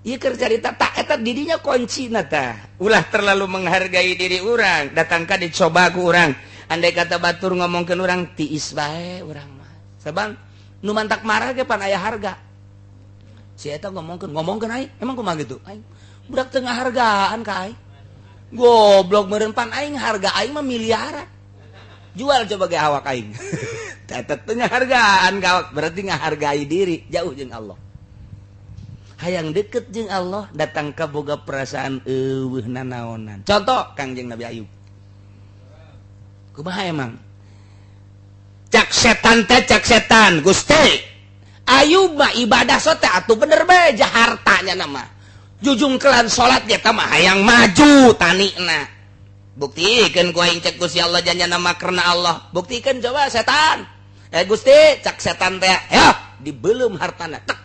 Ieu keur carita tak eta didinya kuncina tah. Ulah terlalu menghargai diri urang, datangka dicoba ku urang. Andai kata batur ngomongkeun urang tiis bae urang mah. Sabang nu mantak marah ge pan aya harga. Si eta ngomongkeun aing, emang kumaha gitu? Aing budak teu ngahargaan ka aing. Goblok meureun pan aing harga aing mah miliaran. Jual coba ge awak aing. Eta teu ngahargaan ka awak, berarti ngahargai diri jauh jeung Allah. Hayang deket jeung Allah datang ka boga perasaan eueuh nanaonan. Contoh Kangjeng Nabi Ayub. Kumaha emang? Cak setan teh cak setan Gusti Ayub mah ibadah sote atuh bener bae hartanya nama jujungkelan salat ge tah mah hayang maju tanina buktikeun ku aing cek Gusti Allah janjana mah karena Allah buktikeun coba setan Gusti cak setan teh ya dibelum hartana tek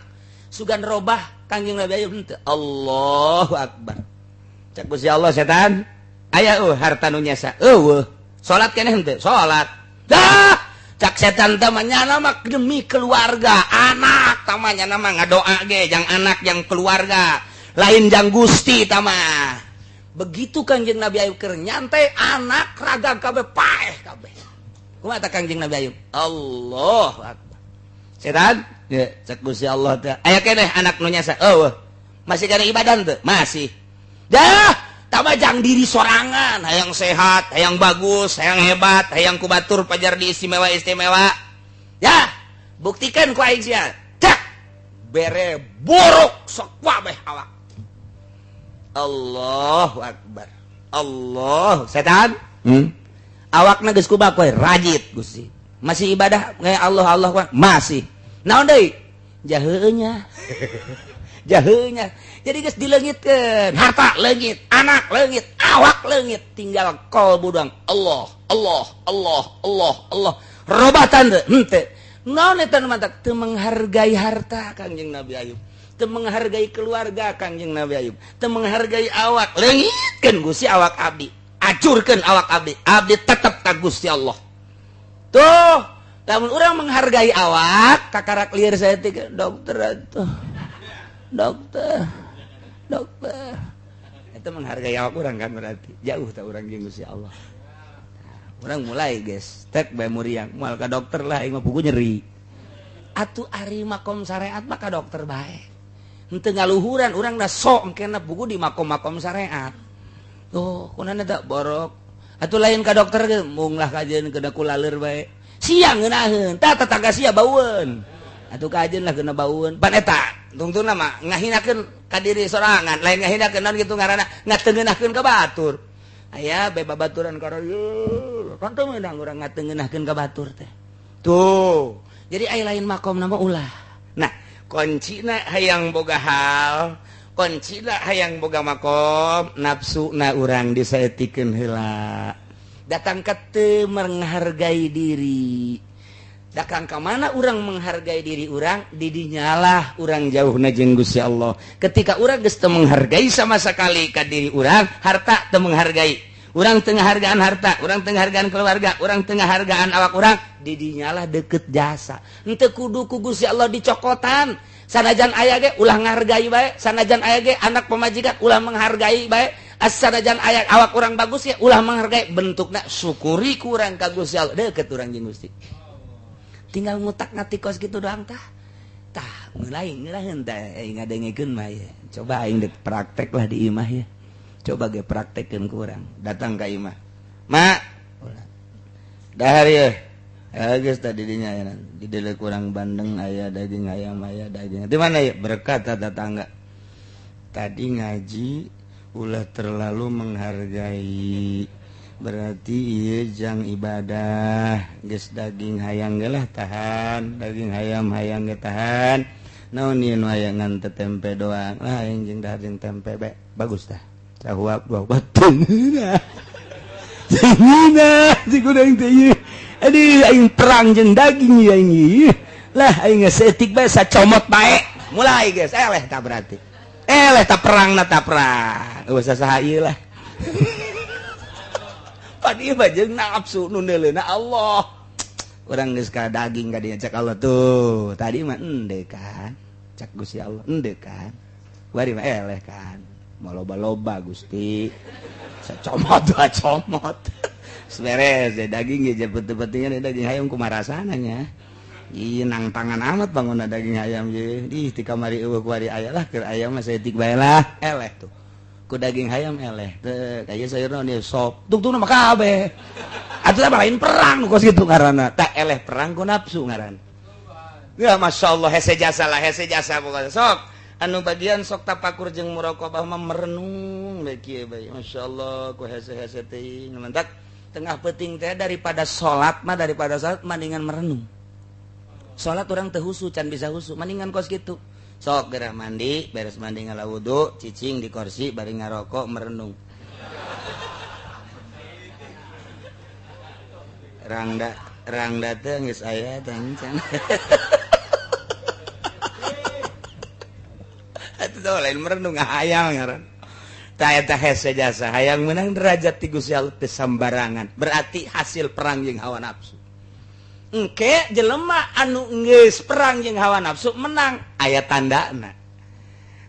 sugan robah Kangjeng Nabi Ayub henteu Allahu akbar cak Gusti Allah setan aya harta nu nyesa eueuh salat keneh henteu salat dah cak setan tamanya nama demi keluarga anak tamanya nama ngadoa ge jang anak yang keluarga lain jang Gusti tamah Begitu Kangjeng Nabi Ayub keur nyantai anak ragam kabeh paeh kabeh. Kumaha tah Kangjeng Nabi Ayub? Allahu akbar. Setan? Ya, cek Gusti Allah teh. Aya keneh anak nu nyasa. Eueuh. Masih kana ibadah teu? Masih. Dah, tambah jang diri sorangan, hayang sehat, hayang bagus, hayang hebat, hayang ku batur pajar di istimewa-istimewa. Ya, buktikan ku aing sia. Cek. Bere borok sok kabeh awak. Allahu akbar. Allah, setan. Awakna geus kubak we rajit Gusti. Masih ibadah kayak Allah Allah masih. Naon deui? Jaheunya. Jaheunya. Jadi geus dileungitkeun, harta leungit, anak leungit, awak leungit, tinggal kolbu doang. Allah, Allah, Allah, Allah, Allah. Robatan teu? Henteu. Naon eta nu mantak teu menghargai harta Kangjeng Nabi Ayub. Teu menghargai keluarga Kangjeng Nabi Ayub, teu menghargai awak, leungitkeun Gusti awak abdi, acurkeun awak abdi, abdi tetep ka Gusti Allah. Tuh, lamun urang menghargai awak, kakarak lieur saeutik dokter atuh. Dokter. Dokter. Eta menghargai awak urang kan berarti. Jauh tah urang jeung Gusti Allah. Nah, urang mulai guys, tek bae muriang, moal ka dokter lah aing mah pugu nyeri. Atuh ari makom syariat mah ka dokter bae. Henteu ngaluhuran urang da sok engkena buku di makom-makom syariat. Tuh, kunana teh borok. Atuh lain ka dokter ge mung lah kajeun kena ku laleur bae. Sia ngeunaheun, tah tetangga sia baueun. Atuh kajeun lah kena baueun. Pan eta tungtungna mah ngahinakeun ka diri sorangan, lain ngahinakeun naon kitu ngaranna ngateungeunahkeun ka batur. Aya bae babaturan ka kan teu meunang urang ngateungeunahkeun ka batur teh. Tuh, jadi aya lain makom nama ulah. Nah, kuncina hayang boga hal, kuncina hayang boga makom, nafsuna urang disaetikeun heula. Datang ka teu menghargai diri. Datang ka mana urang menghargai diri urang, didinyalah urang jauhna jeung Gusti Allah. Ketika urang geus teu menghargai sama sekali ka diri urang, harta teu menghargai. Urang teu ngahargaan harta, urang teu ngahargaan keluarga, urang teu ngahargaan awak urang, didinyalah deket jasa. Henteu kudu ku Gusti Allah dicokotan. Sanajan aya ge ulah ngahargai bae, sanajan aya ge anak pamajikan ulah menghargai bae, sanajan aya awak urang bagus ya ulah menghargai, bentukna syukuri ku urang ka Gusti Allah, deket urang jeung Gusti. Tinggal ngutak-ngatik kos kitu doang tah. Tah, mulai ngeunaheun teh aing ngadengekeun mah ya. Coba aing dek praktek lah di imah ya. Coba ge praktekkeun ku urang. Datang ka imah. Ma, dahar ye. Geus tadi dinya aya di deuleu kurang bandeng aya daging ayam aya daging. Di mana ya? Berkat tetangga. Tadi ngaji ulah terlalu menghargai. Berarti ieu jang ibadah. Geus daging hayang ge lah tahan, daging hayam hayang ge tahan. Naon ieu nu aya ngan teh tempe doang. Lah aing jeung dahar jeung tempe bae. Bagus tah. Sahuap dua bateungeuna. Tengeuna si kudu aing teh ieu. Aduh aing perang jeung daging ieu aing ieu. Lah aing geus saeutik bae sacomot bae. Mulai geus eleh tah berarti. Eleh tah perangna tah perang. Eueuh saha ieu lah. Pan ieu mah jeung nafsu nu neuleuhna Allah. Urang geus ka daging ka dinya cek Allah tuh. Tadi mah ende kan. Cek Gusti Allah ende kan. Bari mah eleh kan. Mau loba-loba Gusti. Sacomot dua comot. Beres deh daging ge jepet-jepetingan daging hayam kumaha rasana nya. Ih nang tangan amat bangunna daging hayam ye. Ih ti kamari eueuh kuari aya lah keur ayam mah saeutik bae lah. Eleh tuh. Ku daging hayam eleh. Teu kaya sayur naon ieu sop. Tungtungna mah kabeh. Atuh mah lain perang nu kos kitu ngaranna. Tah eleh perang ku nafsu ngaranna. Ya masyaallah hese jasa lah, hese jasa pokoknya. Sok anu bagian sok tapakur jeung muraqabah mah merenung bae kieu bae. Masyaallah ku hese-hese teuing. Mantak tengah peuting teh daripada salat mah, daripada salat mendingan merenung. Salat urang teu husu, can bisa husu, mendingan kos kitu. Sok gerah mandi, beres mandi ngala wudu, cicing di kursi bari ngarokok merenung. Rangda teh geus aya teh can. Atuh lain merenung hayang ngaran. Tah eta hese jasa hayang meunang derajat ti Gusti Allah teu sambarangan. Berarti hasil perang jeung hawa nafsu. Engke jelema anu geus perang jeung hawa nafsu menang aya tandana.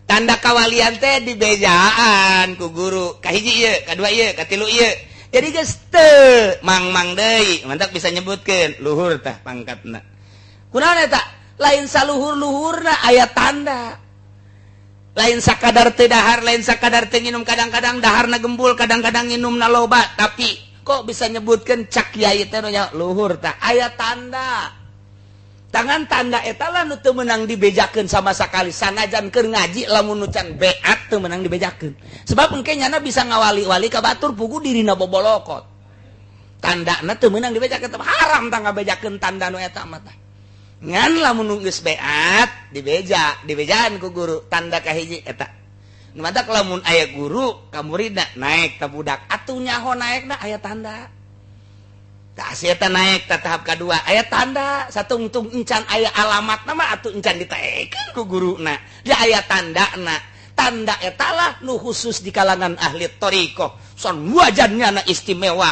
Tanda kawalian teh dibejaan ku guru. Kahiji ieu, kadua ieu, katilu ieu. Jadi geus teu mang-mang deui, mantak bisa nyebutkeun luhur tah pangkatna. Kunaon eta? Lain saluhur-luhurna aya tanda. Lain sakadar teu dahar, lain sakadar teu nginum, kadang-kadang daharna gembul, kadang-kadang nginumna loba, tapi kok bisa nyebutkeun cak kiai teh nu luhur tah aya tanda. Tangan tanda eta lah nu teu meunang dibejakeun sama sakali sanajan keur ngaji lamun nu can beat teu meunang dibejakeun. Sebab engke nyana bisa ngawali-wali ka batur pugu dirina bobolokot. Tandana teu meunang dibejakeun, haram tah ngabejakeun tanda nu eta mah tah. Ngan lamun nu geus beat dibeja, dibejaan ku guru tanda kahiji eta. Nu matak lamun aya guru ka muridna naek ta budak atuh nyaho naekna aya tanda. Tah si eta naek ta tahap kadua aya tanda satungtung encan aya alamatna mah atuh encan ditaekeun ku guruna. Dia aya tandana. Tanda eta lah nu khusus di kalangan ahli thariqah. Son wajannya na istimewa.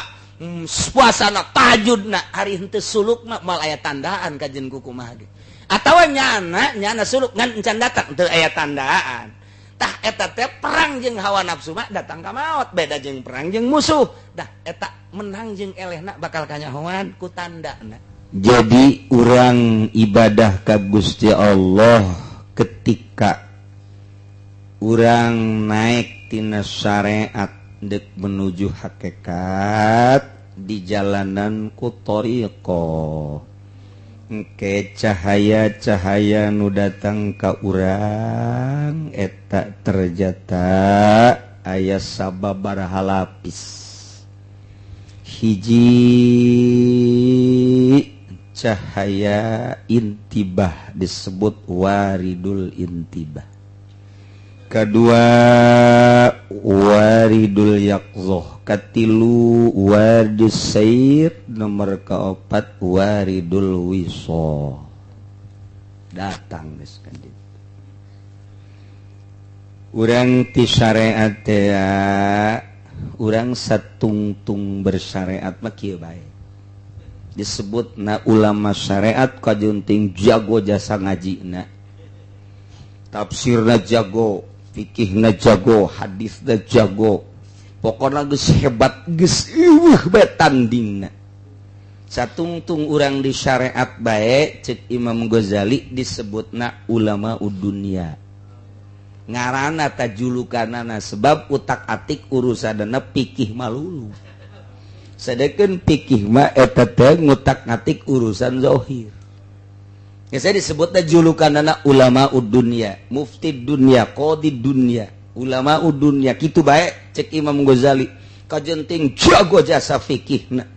Puasana tahajudna hari henteu suluk mah mal aya tandaan kajen ku kumaha ge. Atawa nyana nyana suluk ngan encan datang teu aya tandaan. Tah eta teh perang jeung hawa nafsu mah datang ka maot, beda jeung perang jeung musuh. Dah eta menang jeung elehna bakal kanyahoan ku tandana. Jadi urang ibadah ka Gusti Allah ketika urang naik tina syariat dek menuju hakikat di jalanan ku thariqah. Engke cahaya-cahaya nu datang ka urang eta terjata aya sababaraha lapis. Hiji cahaya intibah disebut waridul intibah. Kedua waridul yaqzoh, katilu waridus sair, nomor keempat waridul wiso. Datang geus kan ditu. Urang ti syariat teh urang satungtung bersyariat mah kieu bae. Disebutna ulama syariat kajunting jago jasa ngajina. Tafsirna jago, fikihna jago, hadisna jago. Pokona geus hebat geus eueuh bae tandingna. Satungtung urang di syariat bae cek Imam Ghazali disebutna ulama dunia. Ngaranna ta julukanana sebab utak-atik urusanana fikih malulu. Sedengkeun fikih mah eta teh ngutak-atik urusan zahir. Ya, saya disebutnya julukanana ulama dunia, mufti dunia, qadi dunia, ulama dunia kitu bae cek Imam Ghazali. Kajenting jago jasa fikihna.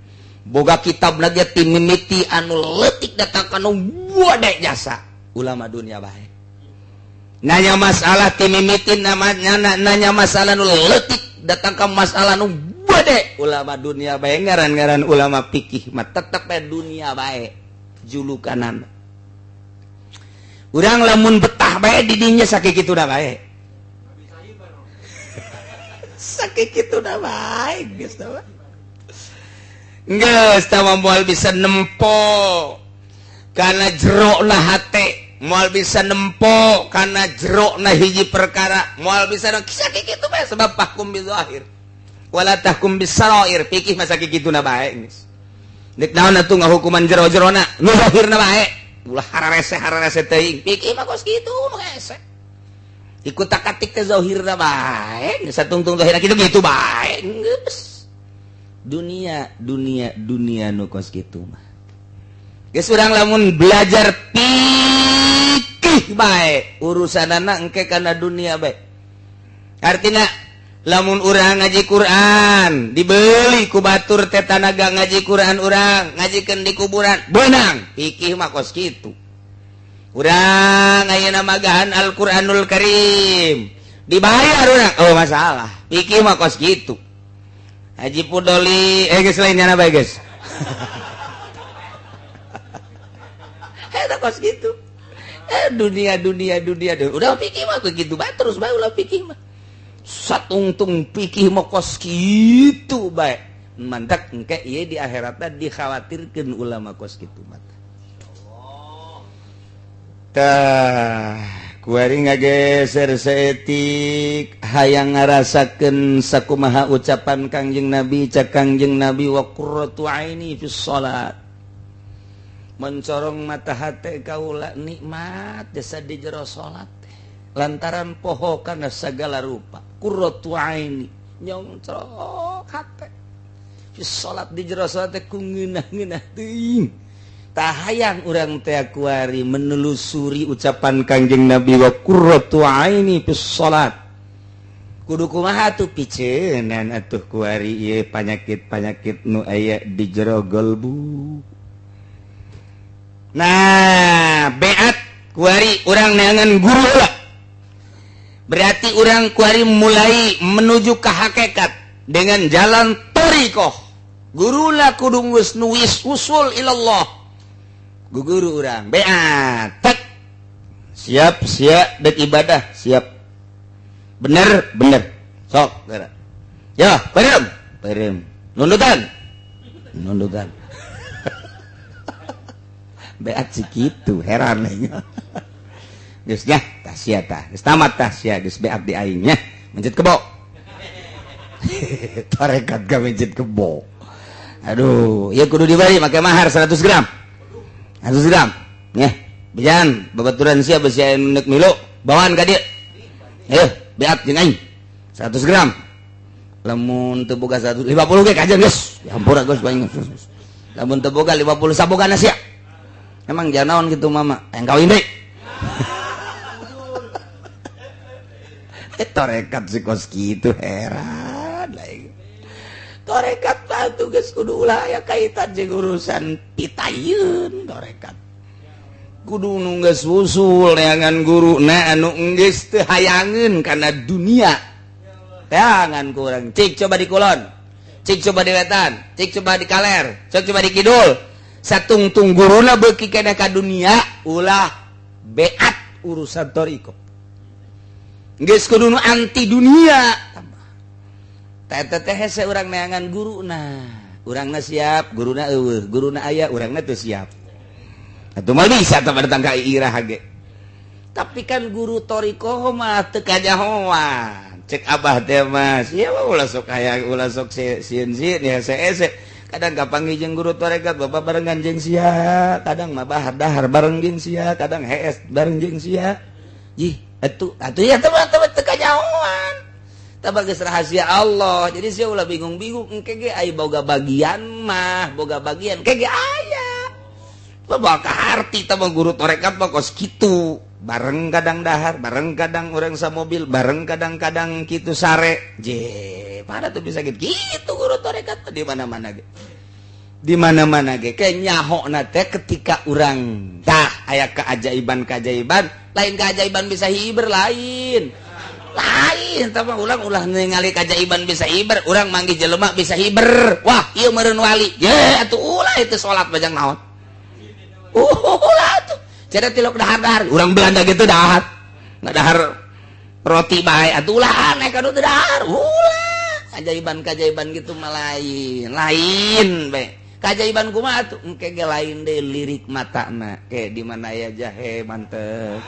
Boga kitabna ge ti mimiti anu leutik datang kana wade jasa ulama dunia bae. Nanya masalah ti mimiti namanya nanya masalah nu leutik datang ka masalah nu wade ulama dunia bae, ngaran-ngaran ulama fikih mah tetep bae dunia bae julukanana. Urang lamun betah bae di dinya sakitu da bae. Sakitu da bae geus tah. Geus tah moal bisa nempo kana jerokna hate, moal bisa nempo kana jerokna hiji perkara, moal bisa sakitu bae sebab fahkum bi zahir wala tahkum bis sarair. Fikih mah sakitu na bae geus. Nek naon atuh ngahukuman jero-jerona nu zahirna bae. Ulah hararese teuing pikir mah kos kitu nu hese ikut takatik teh zahirna bae geus satungtung zahirna kitu kitu bae geus dunia dunia dunia nu kos kitu mah geus urang lamun belajar pikih bae urusanana engke kana dunia bae. Artina lamun urang ngaji Quran dibeli ku batur teh tanaga ngaji Quran urang ngajikeun di kuburan beunang pikih mah kos kitu. Urang ayeuna magahan Al-Qur'anul Karim dibayar urang oh masalah pikih mah kos kitu. Haji Pudoli geus lainnya bae geus. Eta kos kitu. Dunia dunia dunia udah pikih mah kitu bae terus bae ulah pikih mah. Satungtung pikih mah kos kitu bae. Mantak engke ieu di akhiratna dikhawatirkeun ulama kos kitu mah. Tah Kuari ngageser saeutik hayang ngarasakeun sakumaha ucapan Kangjeng Nabi, cak Kangjeng Nabi wa qurratu aini fis salat. Mencorong mata hate kaula nikmat jasa di jero salat lantaran poho kana sagala rupa. Qurratu aini nyongcrok hate fis salat di jero salat teh ku ngeunah-ngeunah teuing. Hayang urang teh kuari menelusuri ucapan Kangjeng Nabi wa qurratu aini fis salat. Kudu kumaha atuh piceunan atuh kuari ieu panyakit-panyakit nu aya di jero golbu. Nah, beat kuari urang neangan guru lah. Berarti urang kuari mulai menuju ke hakikat dengan jalan thariqah. Guruna kudu geus nuwis usul ilallah. Guru urang beat tek siap siap dek ibadah siap bener bener sok geura ya perem perem nundutan nundutan beat si kitu heran geus nya tah sia tah geus tamat tah sia geus beat di aing nya mencet kebo tarekat ga mencet kebo aduh ieu kudu dibari make mahar 100 gram 100 gram nya bejan babaturan sia besi aya nu milu bawaan ka dieu beat jeung aing 100 gram lamun teu boga 150 ge kajeun geus hampura geus bae lamun teu boga 50 sabogana sia emang janaon kitu mama hayang kawin deui tarekat si kos kitu heran lain tarekat batu geus kudu ulah aya kaitan jeung urusan pitayun tarekat kudu nu geus usul neangan guruna anu geus teu hayangeun kana dunia teangan ku urang cik coba di kulon cik coba di wetan cik coba di kaler cik coba di kidul satungtung guruna beuki keneh ka dunia ulah beat urusan thariqah geus kudu nu anti dunia. Teh teh hese urang neangan guruna. Urangna siap, guruna eueuh, guruna aya, urangna teu siap. Atuh mah bisa teh datang ka irah ge. Tapi kan guru thariqah mah teu kajahoan. Cek abah teh mah, sia mah ulah sok hayang, ulah sok sieun-sieun ya hese-hese. Kadang kapanggih jeung guru tarekat bapak barengan jeung sia, kadang mah bahar dahar bareng jeung sia, kadang hees bareng jeung sia. Jih, atuh atuh ya teh mah teu kajahoan. Tah geus rahasia Allah. Jadi sia ulah bingung-bingung engke ge aya boga bagian mah, boga bagian ke ge aya. Bawa ka harti tah mah guru tarekat mah kos kitu. Bareng kadang dahar, bareng kadang urang samobil, bareng kadang-kadang kitu sare. Je, pada tuh bisa gitu. Kitu guru tarekat mah di mana-mana ge. Di mana-mana ge ke nyahona teh ketika urang tah aya keajaiban-keajaiban, lain keajaiban bisa hiber lain. Lain tah mah ulang ulah ningali keajaiban bisa hiber, urang manggih jelema bisa hiber. Wah, ieu meureun wali. Ye, atuh ulah itu salat bajang naon. Ulah atuh. Cara tilok dahar-dahar, urang Belanda gitu dahar. Ngadahar roti bae atuh ulah aneh kanu teu dahar. Ulah. Keajaiban-keajaiban gitu mah lain. Lain bae. Keajaiban kumaha atuh? Engke ge lain deui lirik matana. Ke di mana aya jahe mantep.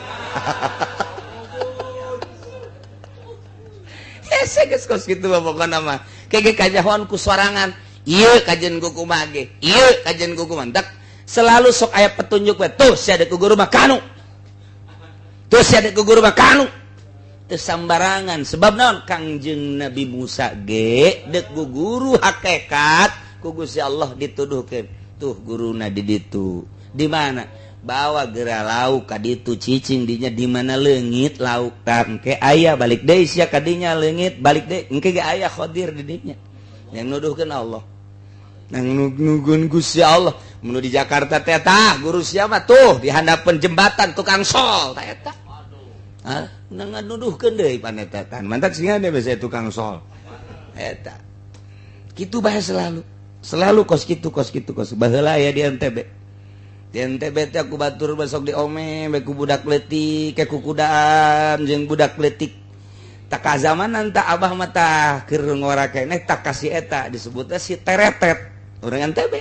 Hese geus kos kitu mah pokona mah. Ke ge kajahoan ku sorangan. Ieu kajen ku kumaha ge. Ieu kajen ku kumaha. Dak selalu sok aya petunjuk we. Tuh sia deuk ku guru mah kanu. Tuh sia deuk ku guru mah kanu. Teu sambarangan sebab naon Kangjeng Nabi Musa ge deuk ku guru hakikat ku Gusti Allah dituduhkeun. Tuh guruna di ditu. Di mana? Bawa geura lauk ka ditu cicing dinya di mana leungit lauk tah engke aya balik deui sia ka dinya leungit balik deui engke ge aya Khadir di dinya. Yang nuduhkeun Allah. Nang nugun Gusti Allah. Mun di Jakarta teh tah guru siapa tuh di handapeun jembatan tukang sol tah eta. Hah? Nang nganuduhkeun deui paneta tan. Mantak sieun deui basa tukang sol. Eta. Kitu bae selalu. Selalu kos kitu kos kitu kos. Baheula aya di NTB. Di NTB teh aku batur besok di ome bae ku budak leutik ke kukudaan jeung budak leutik. Tak kazamanan tak abah mah tah keur ngora keneh tak kasih eta disebutna si teretet. Urang NTB.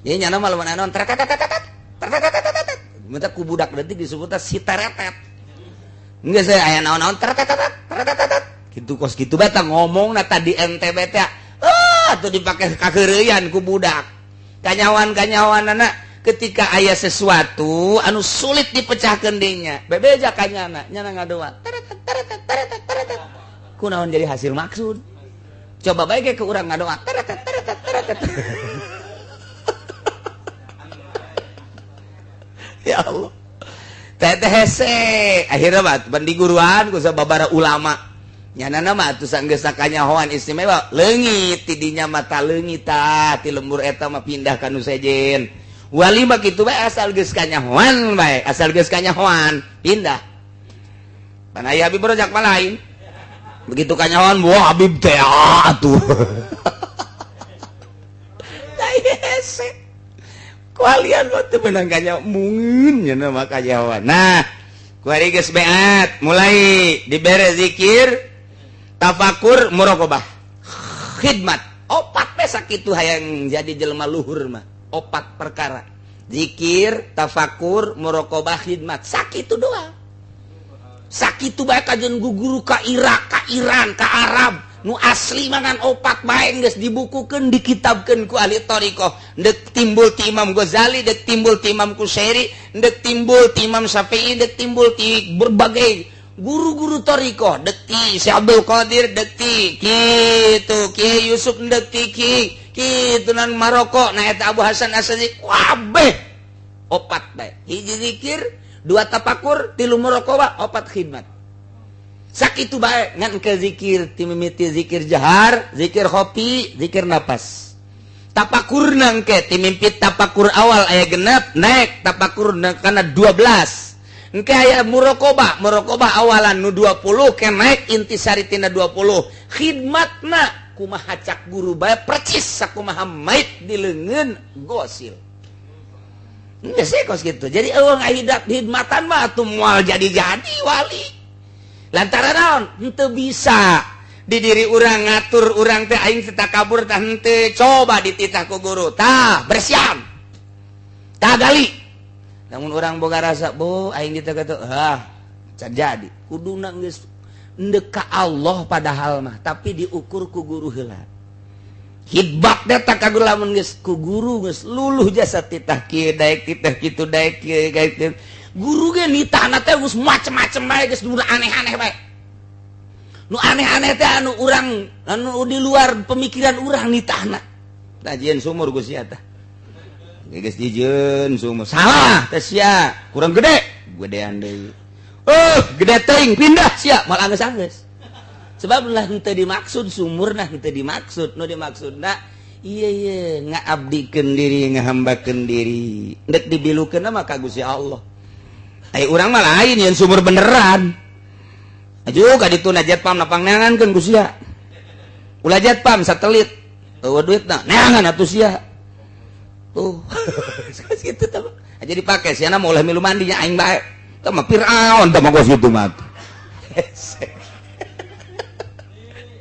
Ieu nyana mah lamun anon teretet. Minta ku budak leutik disebutna si teretet. Geus aya naon-naon tret kitu kos kitu bae tah ngomongna tadi NTB teh. Ah, tuh dipake kakeureuyan ku budak. Kanyawan-kanyawanana ketika aya sesuatu anu sulit dipecahkeun dinya. Bebeja kanyana nyana ngadoa. Tret tret tret tret. Kunaon jadi hasil maksud. Coba bae ke urang ngadoa. Tret tret tret. Ya Allah. Teteh hese akhirnya mah bandi guruan ku sababara ulama. Nyanana mah atuh sanggeus sakanyahoan istimewa leungit ti dinya mah ta leungit tah ti lembur eta mah pindah ka nu sejen. Wali mah kitu bae asal geus kanyahoan bae, asal geus kanyahoan pindah. Pan aya Habib Rojak mah lain. Begitu kanyahoan wah Habib teh atuh. Tah hese. Kualian mah teu meunang kanya mungeun nya mah kanyahoan. Nah, kuari geus beat mulai dibere zikir, tafakur, muraqabah, khidmat. Opat we sakitu hayang jadi jelema luhur mah. Opat perkara. Zikir, tafakur, muraqabah, khidmat. Sakitu doang. Sakitu bae kajeun guru ka Irak, ka Iran, ka Arab. Nu asli mangan opat bae geus dibukukeun, dikitabkeun ku ahli thariqah. Ndek timbul ti Imam Ghazali, ndek timbul ti Imam Kusyairi, ndek timbul ti Imam Syafi'i, ndek timbul ti berbagai guru-guru thariqah, ndek ti Syekh Abdul Qadir, ndek ti kitu Kiai Yusuf, ndek ti kitu nan Maroko, nah eta Abu Hasan Asy-Syadzili, kabeh opat bae. Hiji zikir, dua tafakur, tilu muraqabah, opat khidmat. Sakitu bae ngan ke zikir ti mimiti zikir jahar, zikir khofi, zikir napas. Tapakur nangke ti mimpi tapakur awal aya genep naik tapakur kana 12. Engke aya muraqabah, muraqabah awalan nu 20 ke naik intisari tina 20. Khidmatna kumaha cak guru bae percis sakumaha mait di leungeun gosil. Geus kos kitu. Jadi eueuh ngahidat khidmatan mah atuh moal jadi-jadi wali. Lantaran naon? Henteu bisa di diri urang ngatur urang teh aing teh takabur tah henteu, coba dititah ku guru tah bersihan tah gali. Namun urang boga rasa bo aing ditah kitu ah can jadi kuduna geus endek ka Allah padahal mah tapi diukur ku guru heula. Hidbak teh ka guru lamun geus ku guru geus luluh jasa titah kieu daek titah kitu daek kieu daek. Guru ge nitahna teh geus macem-macem bae geus nu aneh-aneh bae. Nu aneh-aneh teh anu urang anu di luar pemikiran urang nitahna. Tah jieun sumur geus sia tah. Geus dijieun sumur. Salah teh sia, kurang gede, gedean deui. Oh, gede teuing pindah sia, moal anggeus-anggeus. Sebab lah henteu dimaksud sumurna henteu dimaksud, nu dimaksudna iya iya ngaabdikeun diri, ngahambakeun diri. Ndek dibilukeun mah ka Gusti Allah. Ai urang mah lain yen sumur beneran. Aju ka ditu na jet pam napang neangankeun ku sia. Ulah jet pam satelit. Eueuh duitna neangan atuh sia. Tuh. Sakitu teh. Aja dipake siana mah ulah milu mandi nya aing bae. Tah mah Firaun tah mah kos kitu mah.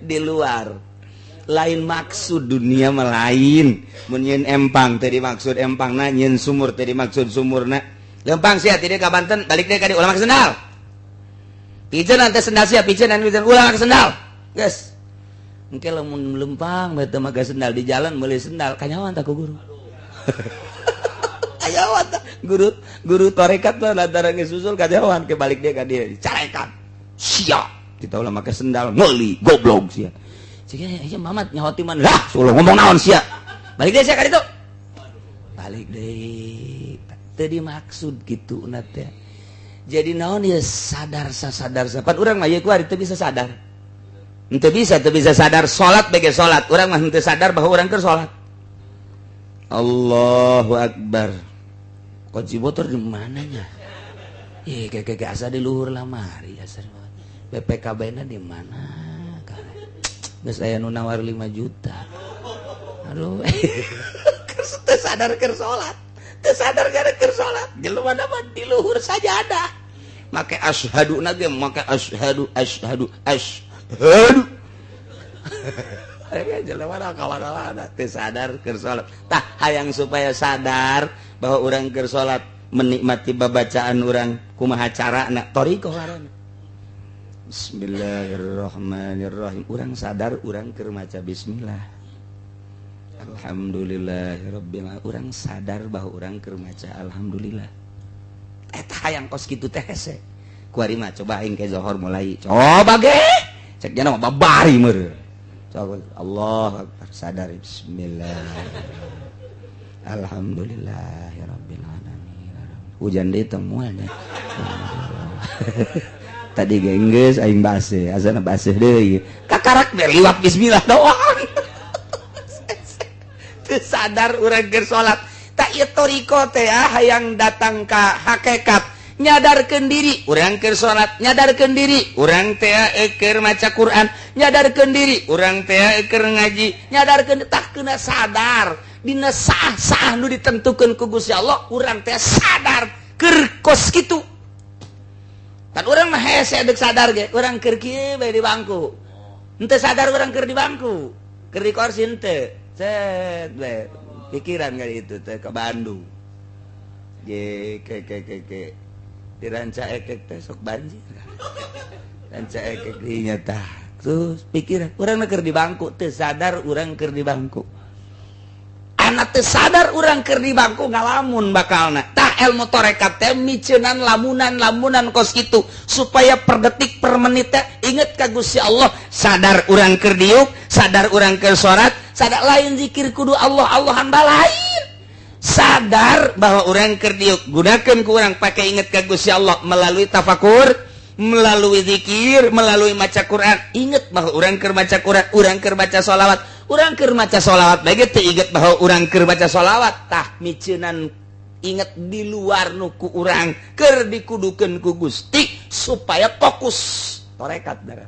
Di luar. Lain maksud dunia mah lain. Mun nyeun empang teh dimaksud empangna, nyeun sumur teh dimaksud sumurna. Lempang sia ti ka Banten balik deui ka dieu ulah make sendal. Pijeun teh sendal sia pijeun pijeun ulah make sendal. Geus. Engke lamun lempang bae teu make sendal di jalan meuli sendal kanyawan tah ku guru. Kanyawan tah guru guru tarekat mah lantaran geus susul kanyawan ke balik deui ka dieu carekan. Sia kita ulah make sendal meuli goblok sia. Cik ieu mamat nyahoti man lah ulah ngomong naon sia. Balik deui sia ka ditu. Balik deui. Teu dimaksud kitu na teh. Jadi naon ya sadar sasadar sapan urang mah ieu kuari teu bisa sadar. Henteu bisa, teu bisa sadar salat bege salat. Urang mah henteu sadar bahwa urang keur salat. Allahu akbar. Kunci motor di mananya? Ih, kayak asa di luhur lamari asa. BPKB-na di mana? Geus aya nu nawar 5 juta. Aduh. Teu sadar keur salat. Teu sadar gara keur salat. Jelema mah di luhur saja ada. Make asyhadu na ge make asyhadu asyhadu asyhadu. Jelema mah kawana-wana teu sadar keur salat. Tah hayang supaya sadar bahwa urang keur salat menikmati babacaan urang kumaha carana thariqah ngaranna. Bismillahirrahmanirrahim. Urang sadar urang keur maca bismillah. Alhamdulillahirabbil alamin. Urang sadar bahwa urang keur maca alhamdulillah. Eta hayang kos kitu teh hese. Kuari mah coba aing ke zohor mulai. Coba ge. Cek jana mah babari meureun. Coba Allah akbar, sadar bismillah. Alhamdulillahirabbil alamin. Hujan deui teh moal nya. Tadi gengges aing baseuh, azana baseuh deui. Kakarak we liwat bismillah doang. Teu sadar urang keur salat. Tak ieu toriko teh hayang datang ka hakikat, nyadarkeun diri urang keur salat, nyadarkeun diri urang teh keur maca Quran, nyadarkeun diri urang teh keur ngaji, nyadarkeun tah keuna sadar dina sah-sah nu ditentukeun ku Gusti Allah, urang teh sadar keur kos kitu. Kan urang mah hese deuk sadar ge, urang keur kieu bae di bangku. Henteu sadar urang keur di bangku, keur di kursi henteu. Cet bae pikiran kali itu teh ke Bandung. Ge ke ke ke ke di Ranca Ekek teh sok banjir. Ranca Ekek dinya tah. Terus pikiran urang keur di bangku teu sadar urang keur di bangku. Anak teu sadar urang keur di bangku ngalamun bakalna. Tah ilmu torekat teh miceunan lamunan-lamunan kos kitu supaya per detik per menit teh inget ka Gusti Allah, sadar urang keur diuk, sadar urang keur salat, sadar lain zikir kudu Allah Allahan balain. Sadar bahwa urang keur diuk, gunakeun ku urang pake inget ka Gusti Allah melalui tafakur, melalui zikir, melalui maca Quran. Inget bahwa urang keur maca Quran, urang keur baca sholawat, urang keur maca sholawat bae teu inget bahwa urang keur baca sholawat. Tah miceunan inget di luar nu ku urang keur dikudukeun ku Gusti supaya fokus torekat darah.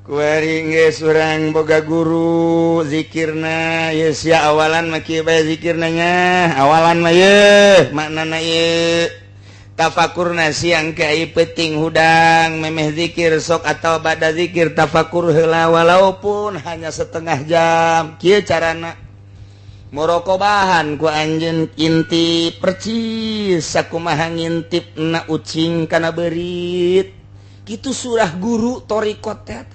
Kuari geus urang boga guru zikirna ye sia awalan mah kieu bae zikirna nya, awalan mah ye maknana ye tafakurna siang ke ai peuting hudang memeh zikir sok atau bada zikir tafakur heula walaupun hanya setengah jam. Kieu carana muraqabahan ku anjeun intip percis sakumaha ngintipna ucing kana beurit. Kitu surah guru torikot teh.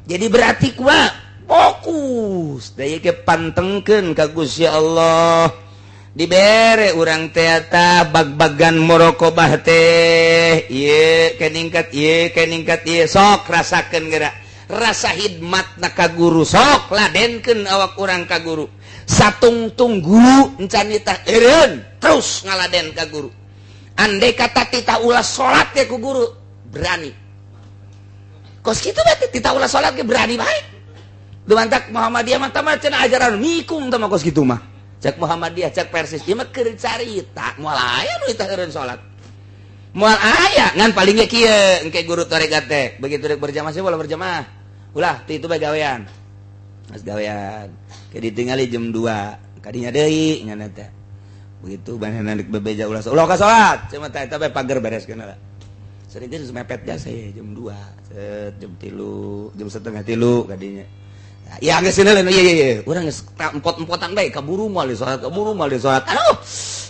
Jadi berarti kuat fokus daya ke pantengkeun ka Gusti Allah. Dibere urang teh eta bag-bagan muraqabah teh ieu ke ningkat ieu ke ningkat ieu sok rasakeun geura rasa hidmatna ka guru, sok ladenkeun awak urang ka guru. Satungtung guru encan nitah eureun terus ngaladen ka guru. Andai kata titah ulah salat ge ku guru berani. Kos kitu bae titah ulah salat ge berani bae. Dumantak Muhammadiyah mah tah cenah ajaran mikung tah mah kos kitu mah. Cek Muhammadiyah cek Persis ieu mah keur carita moal aya nu titah eureun salat. Moal aya ngan paling ge kieu engke guru tarekat teh begitu rek berjamaah sih ulah berjamaah. Ulah ti itu bae gawean. Mas gawean. Ke ditingali jam 2 kadinya deui ngan teh. Begitu banana rek bebeja ulah ulah ka salat cenah teh eta bae pager bereskeun lah. Sering teh mepet jasa ya jam 2, set jam 3, jam 2:30 kadinya. Ya geus sieun iya iya iya. Urang geus empot-empotan bae kaburu moal di salat, kaburu moal di salat. Aduh.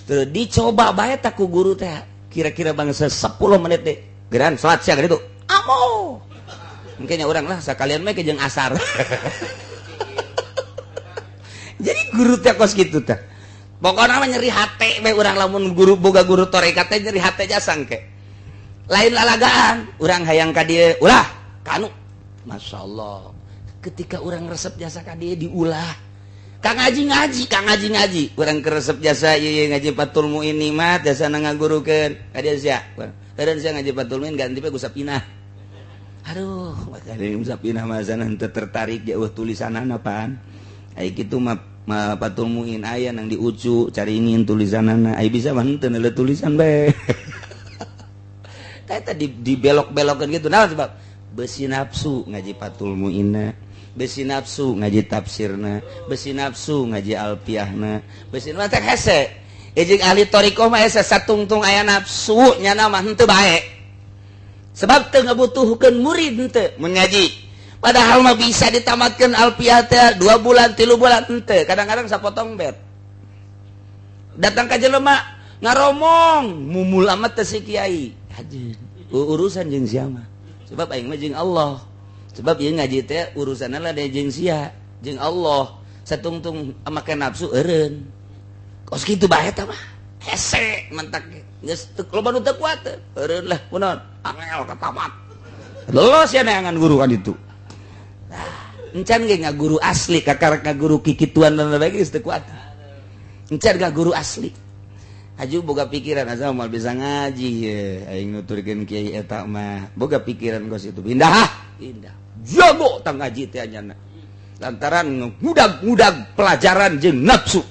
Teu dicoba bae tah ku guru teh. Kira-kira bangsa 10 menit deh. Geran salat sia kitu. Amo. Mungkin ya urang lah sakalian mah jeung asar. Jadi guru teh kos kitu teh. Pokona mah nyeri hate bae urang lamun guru boga guru tarekat teh nyeri hate jasa engke. Lain lalagaan, urang hayang ka dieu ulah kanu. Masya Allah. Ketika urang resep jasa ka dieu diulah. Ka ngaji-ngaji, ka ngaji-ngaji. Urang keresep jasa ieu ngaji Fathul Muin nikmat jasa ngagurukeun. Ka dieu sia. Eureun sia ngaji Fathul Muin ganti bae ku Sapinah. Aduh, makanya Sapinah mah sana henteu tertarik jauh tulisanana apaan. Ai kitu mah Fathul Muin aya nang diucu caringin tulisanana. Ai bisa mah henteu neuleuh tulisan bae. Eta dibelok-belokan gitu. Nah sebab besi nafsu ngaji Fathul Muinna, besi nafsu ngaji tafsirna, besi nafsu ngaji alfiahna, besi mah teh hese. Jeung ahli thariqah mah hese satungtung aya nafsu nyana mah henteu bae. Sebab teu ngabutuhkeun murid henteu mun ngaji. Padahal mah bisa ditamatkeun alfiah teh 2 bulan 3 bulan henteu. Kadang-kadang sapotong bet. Datang ka jelema ngaromong mumul amat teh si kiai. Haji. Urusan jeung sia mah. Sebab aing mah jeung Allah. Sebab ieu ngaji teh urusanna lah jeung sia, jeung Allah. Satungtung make nafsu eureun. Kos kitu bae eta mah. Hese mentak geus teu loba nu teu kuat. Eureun lah kunaon? Angel katamat. Lolos ya neangan guru kan itu. Encan ge ngaguru asli kakara ngaguru kikituan dan lain geus teu kuat. Encan guru asli. Aju boga pikiran asa moal bisa ngaji ye aing nuturkeun kiai eta mah. Boga pikiran kos itu pindah. Pindah. Jago tang ngaji teh anyana. Lantaran ngudag-ngudag pelajaran jeung nafsu.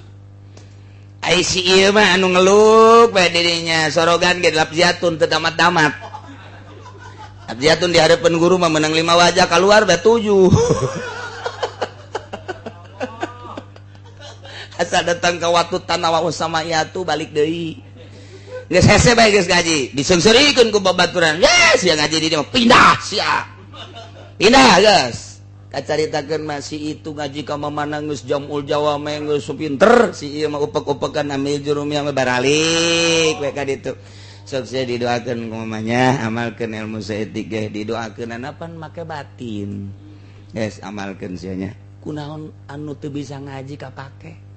Ai si ieu mah anu ngeluk bae dirinya sorogan ge lapziatun teu tamat-tamat. Lapziatun di hareupeun guru mah menang 5 wajah keluar bae 7. Asa datang ke waktu tanah wa sama iatu balik deui. Geus hese bae geus ngaji, diseungseurikeun ku babaturan. Yes, sia ngaji di dieu mah pindah sia. Pindah geus. Kacaritakeun mah si itu ngaji ka mamana geus jamul jawame geus pinter, si ieu mah upek-upekan amil jurumiyah mah baralik we ka ditu. Sok sia didoakeun ku mamanya, amalkeun ilmu saeutik ge didoakeun anapan make batin. Geus amalkeun sia nya. Kunaon anu teu bisa ngaji kapake?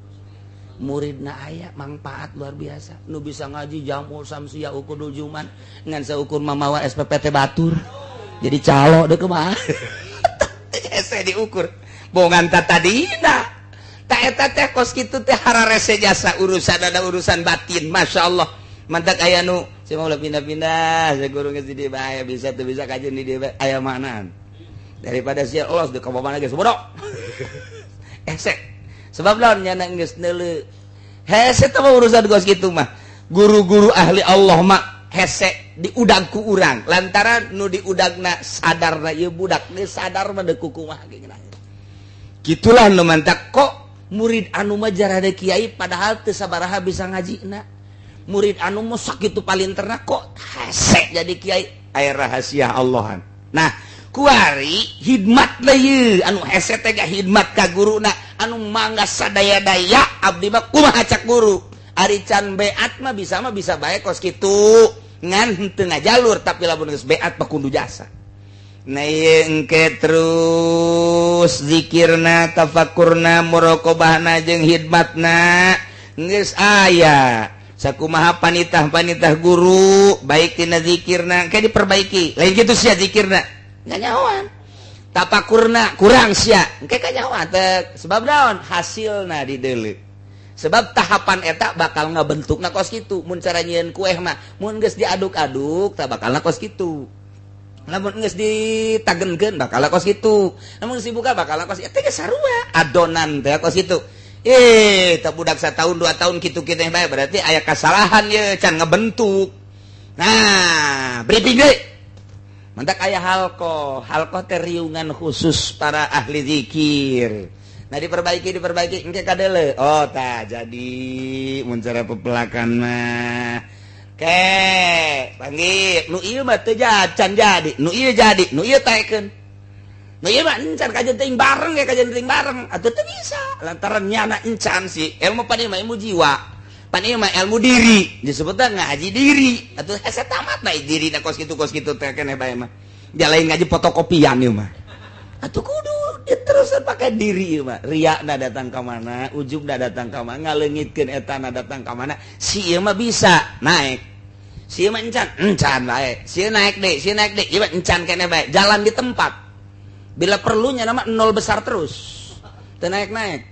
Muridna aya manfaat luar biasa. Nu bisa ngaji jamul samsia ukur juman ngan saukur mamawa SPPT batur. Jadi calo deuk kumaha. Hese diukur. Bongan ta tadina. Ta eta teh kos kitu teh hararese jasa urusan ada urusan batin. Masyaallah. Mantak aya nu sia mah ulah pindah-pindah, sia guru geus di dieu bae bisa teu bisa kajeun di dieu bae aya maknaan. Daripada sia los deuk ka mana geus bodoh. Hese. Sebab lawan nyana geus neuleu. Hese teh urusan kos kitu mah. Guru-guru ahli Allah mah hese diudag ku urang. Lantaran nu diudagna sadarna ieu budak geus sadar mah deuk kumaha ge geunah. Kitulah nu mantak kok murid anu mah jarada kiai padahal teu sabaraha bisa ngajina. Murid anu mah sakitu palinterna kok hese jadi kiai. Aya rahasia Allahan. Nah, kuari hidmat ieu anu hese teh hidmat ka guruna anu mangga sadaya-daya abdi mah kumaha cak guru. Ari can beat mah bisa bae kos kitu ngan henteu ngajalur tapi lamun geus beat mah kudu jasa. Nah ieu engke terus zikirna tafakurna muraqabahna jeung hidmatna geus aya. Sakumaha panitah-panitah guru baik tina zikirna engke diperbaiki. Lain kitu sia zikirna nganyahoan. Tapakurna kurang sia engke kanyahoan teh sebab naon hasilna dideuleu. Sebab tahapan eta bakal ngabentukna kos kitu. Mun cara nyieun kueh mah mun geus diaduk-aduk tah bakalna kos kitu. Lamun geus ditagenkeun bakalna kos kitu. Lamun geus dibuka bakalna kos eta geus sarua adonan teh kos kitu. Tah budak satahun 2 tahun kitu-kitu bae berarti aya kasalahan ye can ngebentuk. Nah, briefing deui. Mantak aya halqoh, halqoh teh riungan khusus para ahli zikir. Nah diperbaiki engke kadeuleu. Oh tah jadi mun cara pepelakan mah. Ke panggil nu ieu mah teu can jadi, nu ieu jadi, nu ieu taekeun. Nu ieu mah encan kajeun teuing bareng ge kajeun teuing bareng atuh teu bisa. Lantaran nyana encan sih ilmu pan ieu mah ilmu jiwa. Pan ieu mah ilmu diri, disebutna ngaji diri. Atuh hese tamat bae dirina kos kitu teh keneh bae mah. Dia lain ngaji fotokopian ieu mah. Atuh kudu terusan pakai diri mah. Riakna datang ka mana, ujubna datang ka mana, ngaleungitkeun etana datang ka mana, si ieu mah bisa naik. Si ieu mah encan, encan bae. Si ieu naik deui, si ieu naik deui, ieu mah encan keneh bae. Jalan di tempat. Bila perlunya nama nol besar terus. Teu naik-naik.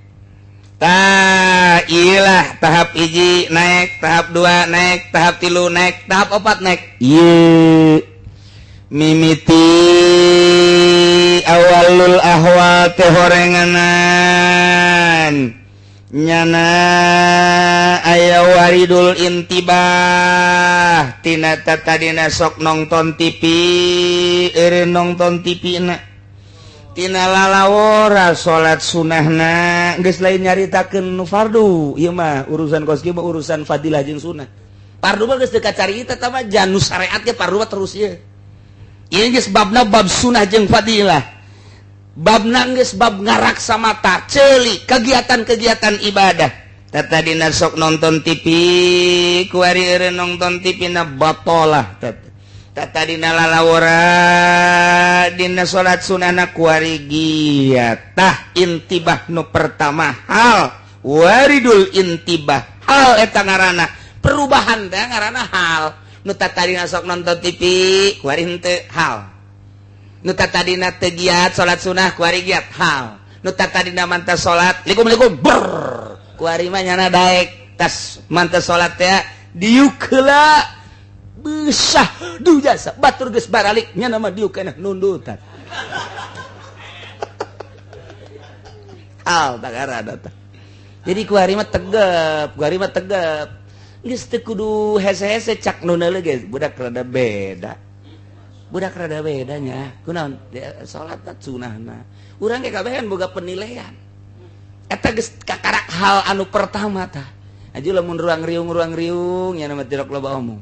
Tah, iyalah tahap 1 naik, tahap 2 naik, tahap 3 naik, tahap 4 naik. Ieu mimiti awalul ahwal teh horenganan nyana aya waridul intibah tina tadina sok nongton TV eureun nongton TV na tina lalawora salat sunahna geus lain nyaritakeun nu fardu ieu mah urusan kos kieu mah urusan fadilah jeung sunah fardu mah geus teu kacarita tah mah janu syariat ge fardu mah terus ieu. Ieu geus babna bab sunah jeung fadilah. Babna geus bab ngaraksa mata, ceuli kegiatan-kegiatan ibadah. Tadina sok nonton TV, kuari eureun nonton TV na batolah. Tata dina lalawara dina salat sunahna kuari giat. Tah intibah nu pertama hal waridul intibah hal eta ngaranna perubahan teh ngaranna hal. Nu tadina sok nonton TV kuari henteu hal. Nu tadina teu giat salat sunah kuari giat hal. Nu tadina manteh salat likum-likum brrr kuari mah nyana daek tas manteh salat teh diuk heula besah du jasa batur geus baralik nyana mah diuk keneh nundutan. Hal tagara tah. Jadi kuari mah tegep, kuari mah tegep. Geus teu kudu hese-hese cak nu neuleuh geus budak rada beda. Budak rada bedanya. Kunaon? Salat sunahna. Urang ge kabehan boga penilaian. Eta geus kakarak hal anu pertama tah. Aju lamun ruang riung nya mah tirok loba omong.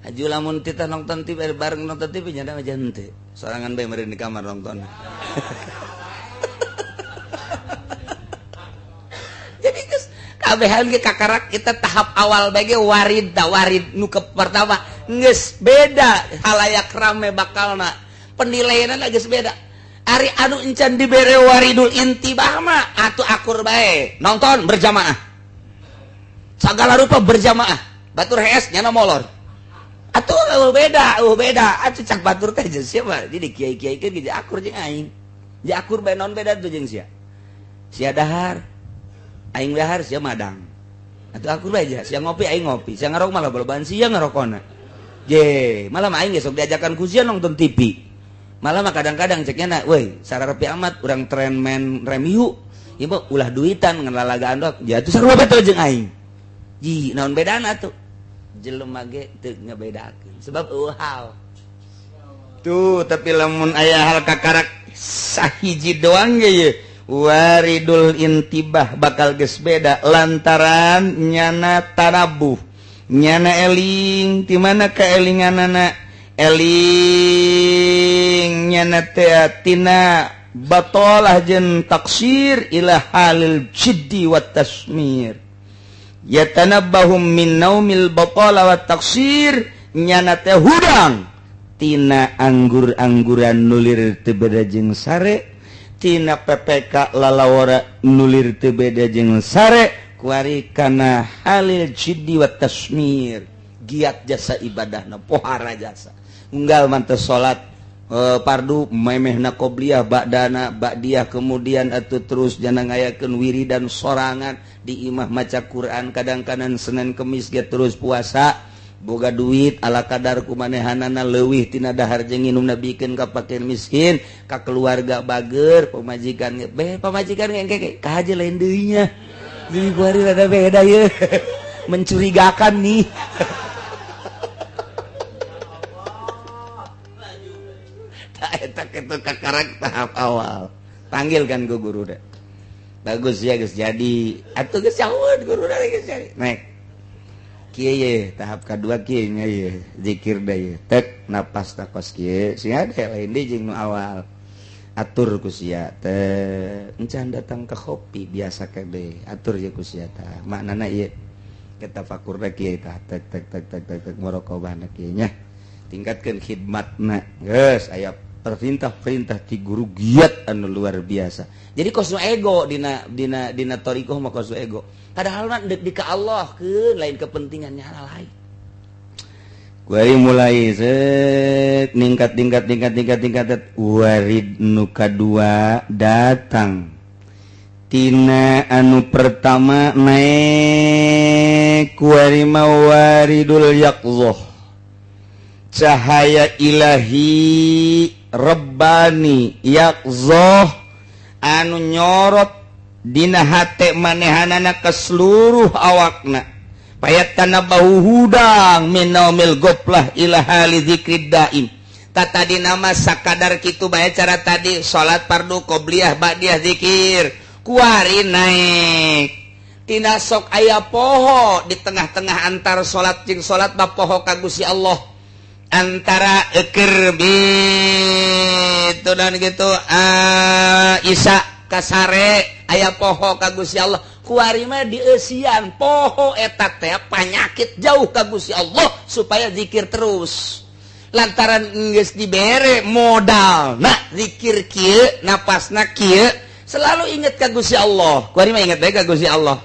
Aju lamun tita nonton TV bareng nonton TV nya mah henteu. Sorangan bae meureun di kamar nonton. Jadi geus kabehan ge kakarak kita tahap awal bae ge warid ta warid nu ke pertama geus beda halayak rame bakalna penilaianna geus beda. Ari anu encan dibere waridul intibah mah atuh akur bae nonton berjamaah sagala rupa berjamaah batur hees nyana molor atuh eueuh beda atuh cak batur teh jeung siapa jadi kiai-kiai keun ge akur jeung aing je akur bae naon beda tuh jeung sia sia dahar aing dahar sia madang atuh akur bae aja sia ngopi aing ngopi sia ngarok malah baloban sia ngarokona je malah aing ge sok diajakan ku sia nonton TV malah mah kadang-kadang ceknya na woi sararepi amat urang tren main remiu ieu mah ulah duitan ngan lalagaan doang ja atuh sarua bae jeung aing ji naon bedana atuh jelema ge teu ngabedakeun sebab eueuh hal tuh tapi lamun aya hal kakarak sahiji doang ge ye waridul intibah bakal geus beda lantaran nyana tanabuh nyana eling ti mana kaelinganana eling nyana teh tina batalah jeung taksir ila halil jiddi wat tasmir yatanabbahum min naumil batala wat taksir nyana teh hudang tina anggur-angguran nulir teu beda jeung sare tina PPK lalawara nulir teu beda jeung sare kuari kana halil jiddi wat tasmir giat jasa ibadahna pohara jasa unggal manteh salat pardu memehna qobliyah ba'dana ba'diyah kemudian atuh terus jana ngayakeun wiridan sorangan di imah maca Quran kadang-kadang Senin Kemis ge terus puasa boga duit ala kadar kumanehanana leuwih tina dahar jeung nginumna bikeun ka fakir miskin ka keluarga bager pamajikan ge be pamajikan ge engke ka haji lain deui nya deui kuari rada beda ye mencurigakan nih. Eta kitu kakarak tahap awal panggil kan ku guru deh bagus ya geus jadi atuh geus jauh guru deh geus jadi naik kieu ye tahap kadua kieu nya ye zikir da ye tek napas takos kieu sia deh lain deui jeung nu awal atur ku sia teh encan datang ke kopi biasa kebe atur ye ku sia tah maknana ieu kita fakurna kieu tah tek tek tek tek tek tek muraqabahna kieu nya tingkatkeun khidmatna geus aya perintah-perintah ti guru giat anu luar biasa. Jadi kos nu ego dina dina dina thariqah mah kos nu ego. Padahal mah deuk di ka Allah keun lain kepentingannya hal lain. Kuari mulai set ningkat tingkat tingkat tingkat tingkat warid nu kadua datang. Tina anu pertama naik kuari mah waridul yaqzah. Cahaya ilahi Rabbani yaqzoh anu nyorot dina hate manehanana ke seluruh awakna payat tanabahu hudang minaumil goplah ila hali zikrid daim tata dina mah sakadar kitu bae cara tadi salat fardu qobliyah ba'diyah zikir kuari naik tina sok aya poho di tengah-tengah antar salat jeung salat mah poho ka Gusti Allah antara eker itu dan gitu Isa kasare aya poho ka Gusti Allah kuari mah dieusian poho eta teh panyakit jauh ka Gusti Allah supaya zikir terus. Lantaran geus dibere modal nah zikir kieu napasna kieu selalu inget ka Gusti Allah. Kuari mah inget bae ka Gusti Allah.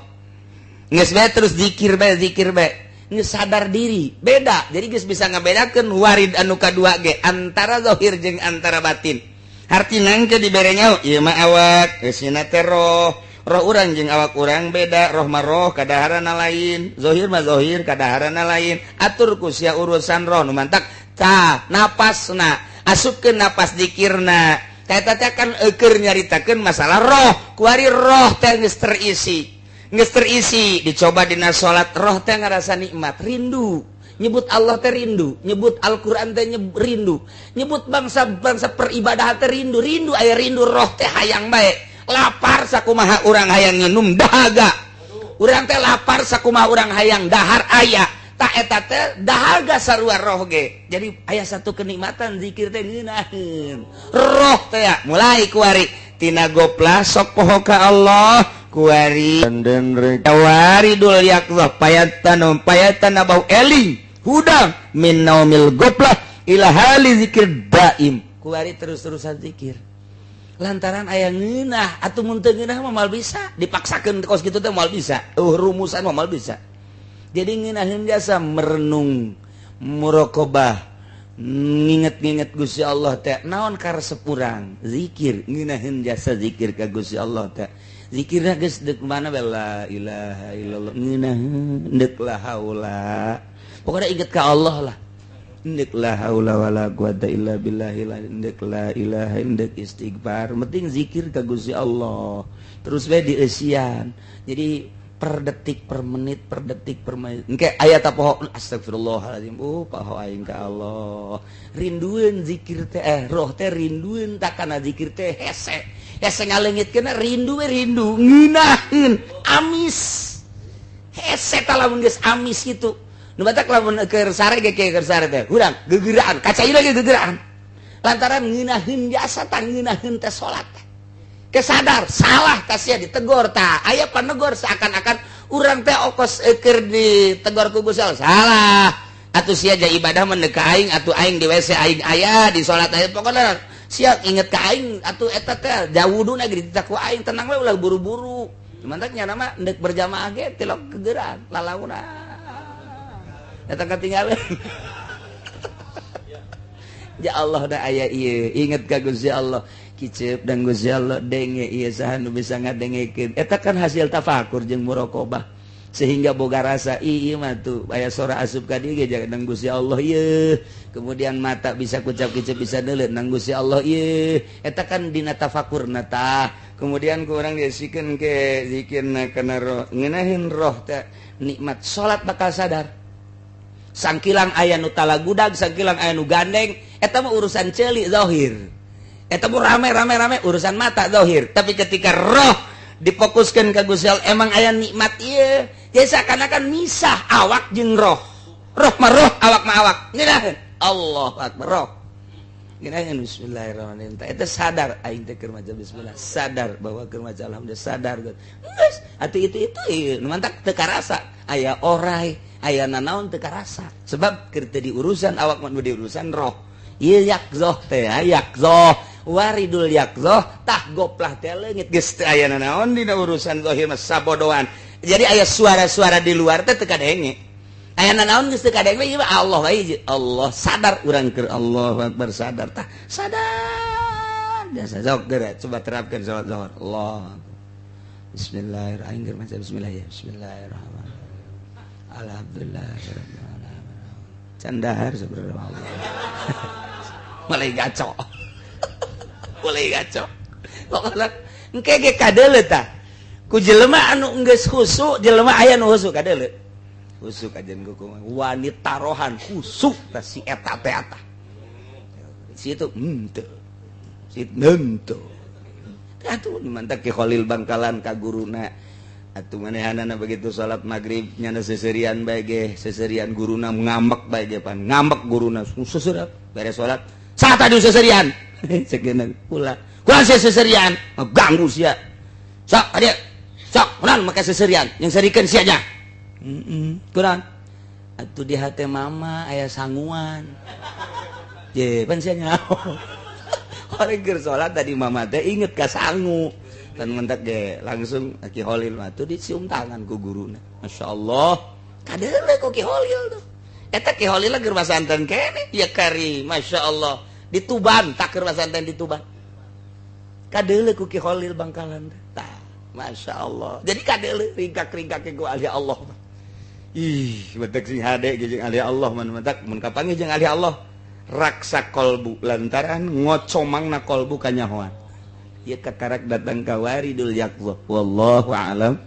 Geus bae terus zikir bae zikir bae. Geus sadar diri, beda. Jadi geus bisa ngabedakeun warid anu kadua ge antara zahir jeung antara batin. Hartina engke dibere nyaho ieu mah awak, eusina teh roh. Roh urang jeung awak urang beda, roh mah roh kadaharana lain, zahir mah zahir kadaharana lain. Atur ku sia urusan roh nu mantak tah napasna, asupkeun napas zikirna. Eta teh kan eueur nyaritakeun masalah roh. Kuari roh teh geus terisi. Geus terisi dicoba dina salat roh teh ngarasa nikmat, rindu. Nyebut Allah teh rindu, nyebut Al-Qur'an teh rindu, nyebut bangsa-bangsa peribadahan teh rindu, rindu aya rindu roh teh hayang bae. Lapar sakumaha urang hayang nginum dahaga. Urang teh lapar sakumaha urang hayang dahar aya. Tak eta teh dahaga sarua roh ge. Jadi aya satu kenikmatan zikir teh ngeunaheun. Roh teh ya, mulai kuari tina goplah sok poho ka Allah kuari waridul yaqzah payatan payatan abau eling hudang min naumil goplah ila hali zikir daim. Kuari terus-terusan zikir. Lantaran aya ngeunah atuh mun teu ngeunah mah moal bisa dipaksakeun kos kitu teh moal bisa. Rumusan mah moal bisa. Jadi ngeunaheun jasa merenung muraqabah nginget-nginget Gusti Allah teh naon karesep urang zikir ngeunaheun jasa zikir ka Gusti Allah teh zikirna geus deuk mana bae la ilaha illallah ngeunaheun deuk la haula pokona inget ka Allah lah. Ndek la haula wala quwata illa billahi ndek la ilaha ndek istighfar penting zikir ka Gusti Allah terus bae dieusian. Jadi per detik per menit per detik per menit engke aya ta poho astagfirullahalazim poho aing ka Allah rindueun zikir teh roh teh rindueun tak kana zikir teh hese hese ngaleungitkeun rindu we rindu ngeunaheun amis hese ta lamun geus amis kitu. Nu batak lamun keur sare ge keur sare teh hurang gegeraan kacaina ge gegeraan lantaran ngeunaheun jasa tah ngeunaheun teh salat kesadar salah tah sia ditegor tah aya panegor seakan-akan urang teh okos keur ditegor ku Gusti Allah salah atuh sia ja ibadah mah ka aing atuh aing di WC aing aya di salat aya pokona sia inget ka aing atuh eta teh jawuduna ge dititah ku aing tenang we ulah buru-buru mantak nya mah endek berjamaah ge tilok kegeraan lalauna datang ketinggalan. Ya Allah da aya ieu inget ka Gusti Allah kicep dan Gusti Allah denge ieu saha nu bisa ngadengekeun eta kan hasil tafakur jeung muraqabah sehingga boga rasa ieu mah tuh aya sora asup ka dieu ge dan Gusti Allah ieu kemudian mata bisa kucap kicep bisa deuleut nang Gusti Allah ieu eta kan dina tafakurna tah kemudian ku urang diasikeun ke zikirna kana roh ngeunaheun roh teh nikmat salat bakal sadar sangkilang aya nu talagudag sangkilang aya nu gandeng eta mah urusan ceuli zahir eta mah rame-rame rame urusan mata zahir tapi ketika roh difokuskeun ka Gusti Allah emang aya nikmat ieu jadi seakan-akan misah awak jeung roh roh mah roh awak mah awak ngeunaheun Allahu akbar roh ngeunaheun bismillahirrahmanirrahim eta sadar aing teh keur maca bismillah sadar bahwa keur maca alhamdulillah sadar geus atuh itu ieu nu mantak teu karasa aya orai aya nanaon teu karasa sebab keur teu diurusan awak mah diurusan roh ieu yakzoh teh yakzoh waridul yakzoh tah goplah teh leungit geus teu aya nanaon dina urusan zahir mah sabodoan jadi aya suara-suara di luar teh teu kadenge aya nanaon geus teu kadenge ieu mah Allah wae Allah sadar urang keur Allahu akbar sadar tah sadar biasa sok geura coba terapkan salat zuhur Allah bismillahirrahmanirrahim bismillah ya bismillahirrahmanirrahim alhamdulillah candahar sebenarnya Allah mulai gaco mulai gaco pokoknya engke ge kadeuleu tah ku jelema anu geus khusuk jelema aya nu khusuk kadeuleu khusuk ajen kumaha wanita rohan khusuk tah si eta teh eta si itu henteu si henteu atuh mantak Ki Khalil Bangkalan ka guruna atuh manehanana begitu salat maghrib nyana seserian bae ge seserian guruna ngambek bae ge pan ngambek guruna seserap beres salat saha tadi seserian cekeuna kula kula seserian ganggu sia sok adia sok kunaon make seserian yang serikeun sia nya heeh kunaon atuh di hate mama aya sanguan Ye, pan sia nyaho. Orang keur salat tadi mama teh inget ka sangu. Dan mentak ge langsung Ki Holil mah tuh dicium tangan ku guruna. Masya Allah. Kadeule ku Ki Holil tuh. Eta Ki Holil keur masanten kene ya kari, Masya Allah. Di Tuban, tak keur masanten di Tuban. Kadeule ku Ki Holil Bangkalan teh. Tah, Masya Allah. Jadi kadeule ringkak-ringkak ku ahli Allah. Ih, betek sing hade jeung ahli Allah man mentak mun kapanggih jeung ahli Allah raksa kolbu lantaran ngocomangna kolbu kanyahoan. Ieu kakarak datang ka waridul yaqzah. Wallahu a'lam.